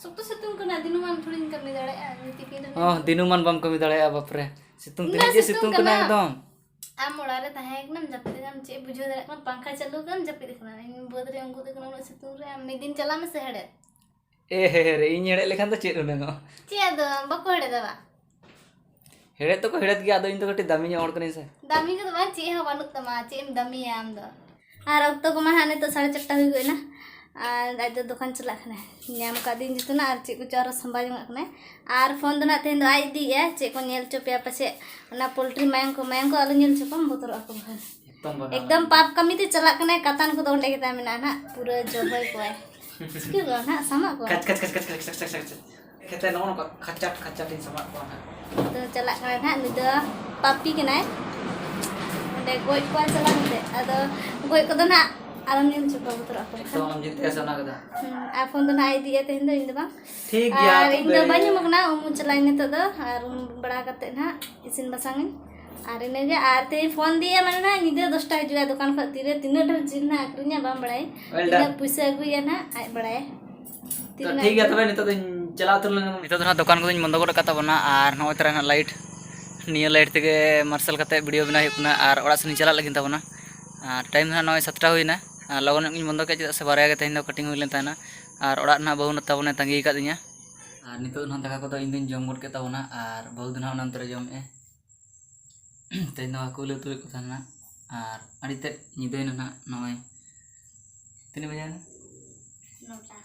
ᱥᱚᱠᱛᱚ ᱥᱤᱛᱩᱝ ᱠᱟᱱᱟ, ᱫᱤᱱᱟᱹᱢᱟᱱ ᱛᱷᱚᱲᱤᱧ ᱠᱟᱹᱢᱤ ᱫᱟᱲᱮᱭᱟᱜᱼᱟ, ᱱᱤᱭᱟᱹ ᱛᱤᱠᱤᱱ ᱨᱮ ᱦᱚᱸ, ᱫᱤᱱᱟᱹᱢᱟᱱ ᱵᱟᱢ ᱠᱟᱹᱢᱤ ᱫᱟᱲᱮᱭᱟᱜᱼᱟ, ᱵᱟᱯᱨᱮ᱾ ᱥᱤᱛᱩᱝ ᱛᱤᱱᱟᱹᱜ ᱩᱱᱟᱹᱜ ᱡᱮ ᱥᱤᱛᱩᱝ ᱥᱤᱛᱩᱝ ᱠᱟᱱᱟ ᱠᱟᱱᱟ᱾ ᱮᱠᱫᱚᱢ᱾ ᱟᱢ ᱚᱲᱟᱜ ᱨᱮ ᱛᱟᱦᱮᱸ ᱠᱟᱱᱟᱢ, ᱡᱟᱹᱯᱤᱫ ᱠᱟᱱᱟᱢ, ᱪᱮᱫ ᱵᱩᱡᱷᱟᱹᱣ ᱫᱟᱲᱮᱭᱟᱜ ᱠᱟᱱᱟ? ᱯᱟᱝᱠᱷᱟ ᱪᱟᱹᱞᱩ ᱠᱟᱜ ᱟᱢ, ᱡᱟᱹᱯᱤᱫ ᱠᱟᱱᱟ᱾ ᱤᱧ ᱵᱟᱹᱫᱽ ᱨᱮ ᱩᱱᱠᱩ ᱫᱚ ᱠᱟᱱᱟ, ᱩᱱᱟᱹᱜ ᱥᱤᱛᱩᱝ ᱨᱮ ᱟᱢ ᱢᱤᱫ ᱫᱤᱱ ᱪᱟᱞᱟᱜ ᱢᱮᱥᱮ ᱦᱮᱲᱦᱮᱫ᱾ ᱮ ᱦᱮ ᱦᱮ ᱨᱮ, ᱤᱧ ᱦᱮᱲᱦᱮᱫ ᱞᱮᱠᱷᱟᱱ ᱫᱚ ᱪᱮᱫ ᱦᱩᱱᱟᱹᱝᱚᱜᱼᱟ? ᱪᱮᱫ ᱟᱫᱚ ᱵᱟᱠᱚ ᱦᱮᱲᱦᱮᱫᱟ ᱵᱟ? ᱦᱮᱲᱦᱮᱫ ᱫᱚᱠᱚ ᱦᱮᱲᱦᱮᱫ ᱜᱮᱭᱟ, ᱟᱫᱚ ᱤᱧ ᱫᱚ ᱠᱟᱹᱴᱤᱡ ᱫᱟᱢᱤ ᱧᱚᱜ ᱦᱚᱲ ᱠᱟᱹᱱᱟᱹᱧ ᱥᱮ᱾ ᱫᱟᱢᱤ ᱠᱚᱫᱚ ᱵᱟᱝ, ᱪᱮᱫ ᱦᱚᱸ ᱵᱟᱹᱱᱩᱜ ᱛᱟᱢᱟ, ᱪᱮᱫ ᱮᱢ ᱫᱟᱢᱤᱭᱟ ᱟᱢ ᱫᱚ? ᱟᱨ ᱚᱠᱛᱚ ᱠᱚᱢᱟ ᱦᱟᱸᱜ ᱱᱤᱛᱚᱜ ᱥᱟᱲᱮ ᱪᱟᱨᱴᱟ ᱦᱩᱭ ᱜᱚᱫ ᱮᱱᱟ, ᱟᱨ ᱟᱡ ᱫᱚ ᱫᱚᱠᱟᱱ ᱪᱟᱞᱟᱜ ᱠᱟᱱᱟᱭ, ᱧᱟᱢ ᱠᱟᱫᱤᱧ ᱡᱚᱛᱚᱱᱟᱜ, ᱟᱨ ᱪᱮᱫ ᱠᱚᱪᱚ ᱟᱨᱚ ᱥᱟᱢᱵᱟᱣ ᱡᱚᱝᱟᱜ ᱠᱟᱱᱟᱭ᱾ ᱟᱨ ᱯᱷᱳᱱ ᱫᱚ ᱱᱟᱜ ᱛᱮᱦᱮᱧ ᱫᱚ ᱟᱡ ᱤᱫᱤᱭᱮᱜᱼᱟ, ᱪᱮᱫ ᱠᱚ ᱧᱮᱞ ᱦᱚᱪᱚ ᱯᱮᱭᱟ ᱯᱟᱪᱮᱫ, ᱚᱱᱟ ᱯᱳᱞᱴᱨᱤ ᱢᱟᱭᱟᱝ ᱠᱚ, ᱢᱟᱭᱟᱝ ᱠᱚ ᱟᱞᱚ ᱧᱮᱞ ᱦᱚᱪᱚ ᱠᱚᱢ, ᱵᱚᱛᱚᱨᱚᱜᱼᱟ ᱠᱚ ᱵᱟᱠᱷᱟᱱ᱾ ᱮᱠᱫᱚᱢ ᱵᱟᱝ ᱮᱠᱫᱚᱢ ᱜᱟᱱᱚᱜᱼᱟ᱾ ᱯᱟᱯ ᱠᱟᱹᱢᱤ ᱛᱮ ᱪᱟᱞᱟᱜ ᱠᱟᱱᱟᱭ, ᱠᱟᱛᱟᱱ ᱠᱚᱫᱚ ᱚᱸᱰᱮ ᱜᱮ ᱛᱟᱭ ᱢᱮᱱᱟᱜᱼᱟ ᱱᱟᱜ, ᱯᱩᱨᱟᱹ ᱡᱚᱵᱚᱭ ᱠᱚᱣᱟᱭ᱾ ᱪᱤᱠᱟᱹ ᱠᱚᱣᱟ ᱱᱟᱜ, ᱥᱟᱢᱟᱜ ᱠᱚᱣᱟ᱾ ᱠᱷᱟᱪ, ᱠᱷᱟᱪ, ᱠᱷᱟᱪ᱾ ᱠᱷᱮᱛᱮ ᱱᱚᱜᱼᱚ ᱱᱚᱝᱠᱟ ᱠᱷᱟᱪᱟᱴ, ᱠᱷᱟᱪᱟᱴ ᱤᱧ ᱥᱟᱢᱟᱜ ᱠᱚᱣᱟ ᱱᱟᱜ᱾ ᱟᱫᱚ ᱪᱟᱞᱟᱜ ᱠᱟᱱᱟᱭ ᱱᱟᱜ, ᱱᱩᱭ ᱫᱚ ᱯᱟᱯᱤ ᱠᱟᱱᱟᱭ᱾ ᱜᱚᱡ ᱠᱚᱣᱟ ᱪᱟᱞᱟᱣ ᱠᱟᱛᱮ, ᱟᱫᱚ ᱜᱚᱡ ᱠᱚᱫᱚ ᱱᱟᱜ ᱟᱞᱚᱢ ᱧᱮᱞ ᱦᱚᱪᱚ ᱠᱚᱣᱟ, ᱵᱚᱛᱚᱨᱚᱜ ᱟᱠᱚ ᱵᱟᱠᱷᱟᱱ᱾ ᱛᱚ ᱟᱢ ᱡᱤᱛ ᱦᱮᱸ ᱥᱮ ᱚᱱᱟ ᱠᱟᱛᱷᱟ᱾ ᱦᱩᱸ, ᱟᱨ ᱯᱷᱳᱱ ᱫᱚ ᱱᱟᱜ ᱤᱫᱤᱭᱟ ᱛᱮᱦᱮᱧ ᱫᱚ ᱤᱧ ᱫᱚ ᱵᱟᱝ᱾ ᱴᱷᱤᱠ ᱜᱮᱭᱟ ᱟᱨ ᱤᱧ ᱫᱚ ᱛᱚᱵᱮ᱾ ᱵᱟᱹᱧ ᱩᱢᱩᱜ ᱠᱟᱱᱟ, ᱩᱢᱩᱜ ᱪᱟᱞᱟᱜ ᱤᱧ ᱱᱤᱛᱚᱜ ᱫᱚ, ᱟᱨ ᱩᱢ ᱵᱟᱲᱟ ᱠᱟᱛᱮ ᱱᱟᱜ ᱤᱥᱤᱱ ᱵᱟᱥᱟᱝ ᱤᱧ᱾ ᱟᱨ ᱤᱱᱟᱹᱜᱮ, ᱟᱨ ᱛᱮᱦᱮᱧ ᱯᱷᱳᱱ ᱫᱤᱭᱮ ᱢᱟᱱᱮ ᱱᱟᱜ ᱧᱤᱫᱟᱹ ᱫᱚᱥᱴᱟ ᱦᱤᱡᱩᱜᱼᱟ ᱫᱚᱠᱟᱱ ᱠᱷᱚᱱ, ᱛᱤᱨᱮ ᱛᱤᱱᱟᱹᱜ ᱰᱷᱮᱨ ᱡᱤᱞ ᱱᱟᱜ ᱟᱹᱠᱷᱨᱤᱧᱟ ᱵᱟᱢ ᱵᱟᱲᱟᱭ, Well done. ᱛᱤᱱᱟᱹᱜ ᱯᱩᱭᱥᱟᱹ ᱟᱹᱜᱩᱭᱟ ᱱᱟᱜ ᱟᱡ ᱵᱟᱲᱟᱭ᱾ ᱛᱚ ᱴᱷᱤᱠ ᱜᱮᱭᱟ ᱛᱚᱵᱮ, ᱱᱤᱛᱚᱜ ᱫᱚᱧ ᱪᱟᱞᱟᱣ ᱩᱛᱟᱹᱨ ᱞᱮᱱ᱾ ᱱᱤᱛᱚᱜ ᱫᱚ ᱱᱟᱜ ᱫᱚᱠᱟᱱ ᱠᱚᱫᱚᱧ ᱵᱚᱱᱫᱚ ᱜᱚᱫ ᱟᱠᱟᱫ ᱛᱟᱵᱚᱱᱟ, ᱟᱨ ᱱᱚᱜᱼᱚᱭ ᱛᱚᱨᱟ ᱱᱟᱜ ᱞᱟᱭᱤᱴ, ᱱᱤᱭᱟᱹ ᱞᱟᱭᱤᱴ ᱛᱮᱜᱮ ᱢᱟᱨᱥᱟᱞ ᱠᱟᱛᱮ ᱵᱷᱤᱰᱤᱭᱳ ᱵᱮᱱᱟᱣ ᱦᱩᱭᱩᱜ ᱠᱟᱱᱟ, ᱟᱨ ᱚᱲᱟᱜ ᱥᱮᱫ ᱤᱧ ᱪᱟᱞᱟᱜ ᱞᱟᱹᱜᱤᱫ ᱛᱟᱵᱚᱱᱟ᱾ ᱟᱨ ᱴᱟᱭᱤᱢ ᱫᱚ ᱱᱟᱜ ᱱᱚᱜᱼᱚᱭ ᱥᱟᱛᱴᱟ ᱦᱩᱭᱱᱟ, ᱟᱨ ᱞᱚᱜᱚᱱ ᱧᱚᱜ ᱤᱧ ᱵᱚᱱᱫᱚ ᱠᱮᱫ, ᱪᱮᱫᱟᱜ ᱥᱮ ᱵᱟᱨᱭᱟ ᱜᱮ ᱛᱮᱦᱮᱧ ᱫᱚ ᱠᱟᱴᱤᱝ ᱦᱩᱭ ᱞᱮᱱ ᱛᱟᱦᱮᱱᱟ, ᱟᱨ ᱚᱲᱟᱜ ᱨᱮᱱᱟᱜ ᱵᱟᱹᱦᱩ ᱛᱟᱵᱚᱱᱮ ᱛᱟᱺᱜᱤ ᱟᱠᱟᱫᱤᱧᱟ᱾ ᱟᱨ ᱱᱤᱛᱚᱜ ᱫᱚ ᱱᱟᱜ ᱫᱟᱠᱟ ᱠᱚᱫᱚ ᱤᱧ ᱫᱚᱧ ᱡᱚᱢ ᱜᱚᱫ ᱠᱮᱫ ᱛᱟᱵᱚᱱᱟ, ᱟᱨ ᱵᱟᱹᱦᱩ ᱫᱚ ᱱᱟᱜ ᱚᱱᱟ ᱚᱱᱛᱮ ᱨᱮ ᱡᱚᱢᱮᱫᱼᱟᱭ᱾ ᱛᱮᱦᱮᱧ ᱫᱚ ᱦᱟᱹᱠᱩ ᱞᱮ ᱩᱛᱩᱭᱮᱫ ᱠᱚ ᱛᱟᱦᱮᱱᱟ, ᱟᱨ ᱟᱹᱰᱤ ᱛᱮᱫ ᱧᱤᱫᱟᱹᱭᱮᱱᱟ ᱱᱟᱜ᱾ ᱱᱚᱜᱼᱚᱭ ᱛᱤᱱᱟᱹᱜ ᱵᱟᱡᱮ ᱮᱱᱟ? ᱱᱚᱴᱟ᱾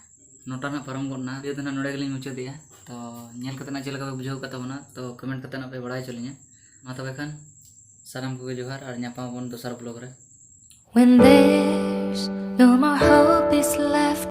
ᱱᱚᱴᱟ ᱱᱟᱜ ᱯᱟᱨᱚᱢ ᱜᱚᱫ ᱮᱱᱟ᱾ ᱵᱷᱤᱰᱤᱭᱳ ᱫᱚ ᱱᱟᱜ ᱱᱚᱰᱮ ᱜᱮᱞᱤᱧ ᱢᱩᱪᱟᱹᱫᱮᱜᱼᱟ᱾ ᱛᱚ ᱧᱮᱞ ᱠᱟᱛᱮ ᱱᱟᱜ ᱪᱮᱫ ᱞᱮᱠᱟ ᱯᱮ ᱵᱩᱡᱷᱟᱹᱣ ᱠᱟᱫ ᱛᱟᱵᱚᱱᱟ, ᱛᱚ ᱠᱚᱢᱮᱱᱴ ᱠᱟᱛᱮ ᱱᱟᱜ ᱯᱮ ᱵᱟᱲᱟᱭ ᱦᱚᱪᱚ ᱞᱤᱧᱟ᱾ ᱢᱟ ᱛᱚᱵᱮ ᱠᱷᱟᱱ ᱥᱟᱱᱟᱢ ᱠᱚᱜᱮ ᱡᱚᱦᱟᱨ, ᱟᱨ ᱧᱟᱯᱟᱢ ᱟᱵᱚᱱ ᱫᱚᱥᱟᱨ ᱵᱞᱚᱜ ᱨᱮ᱾ When there's no more hope is left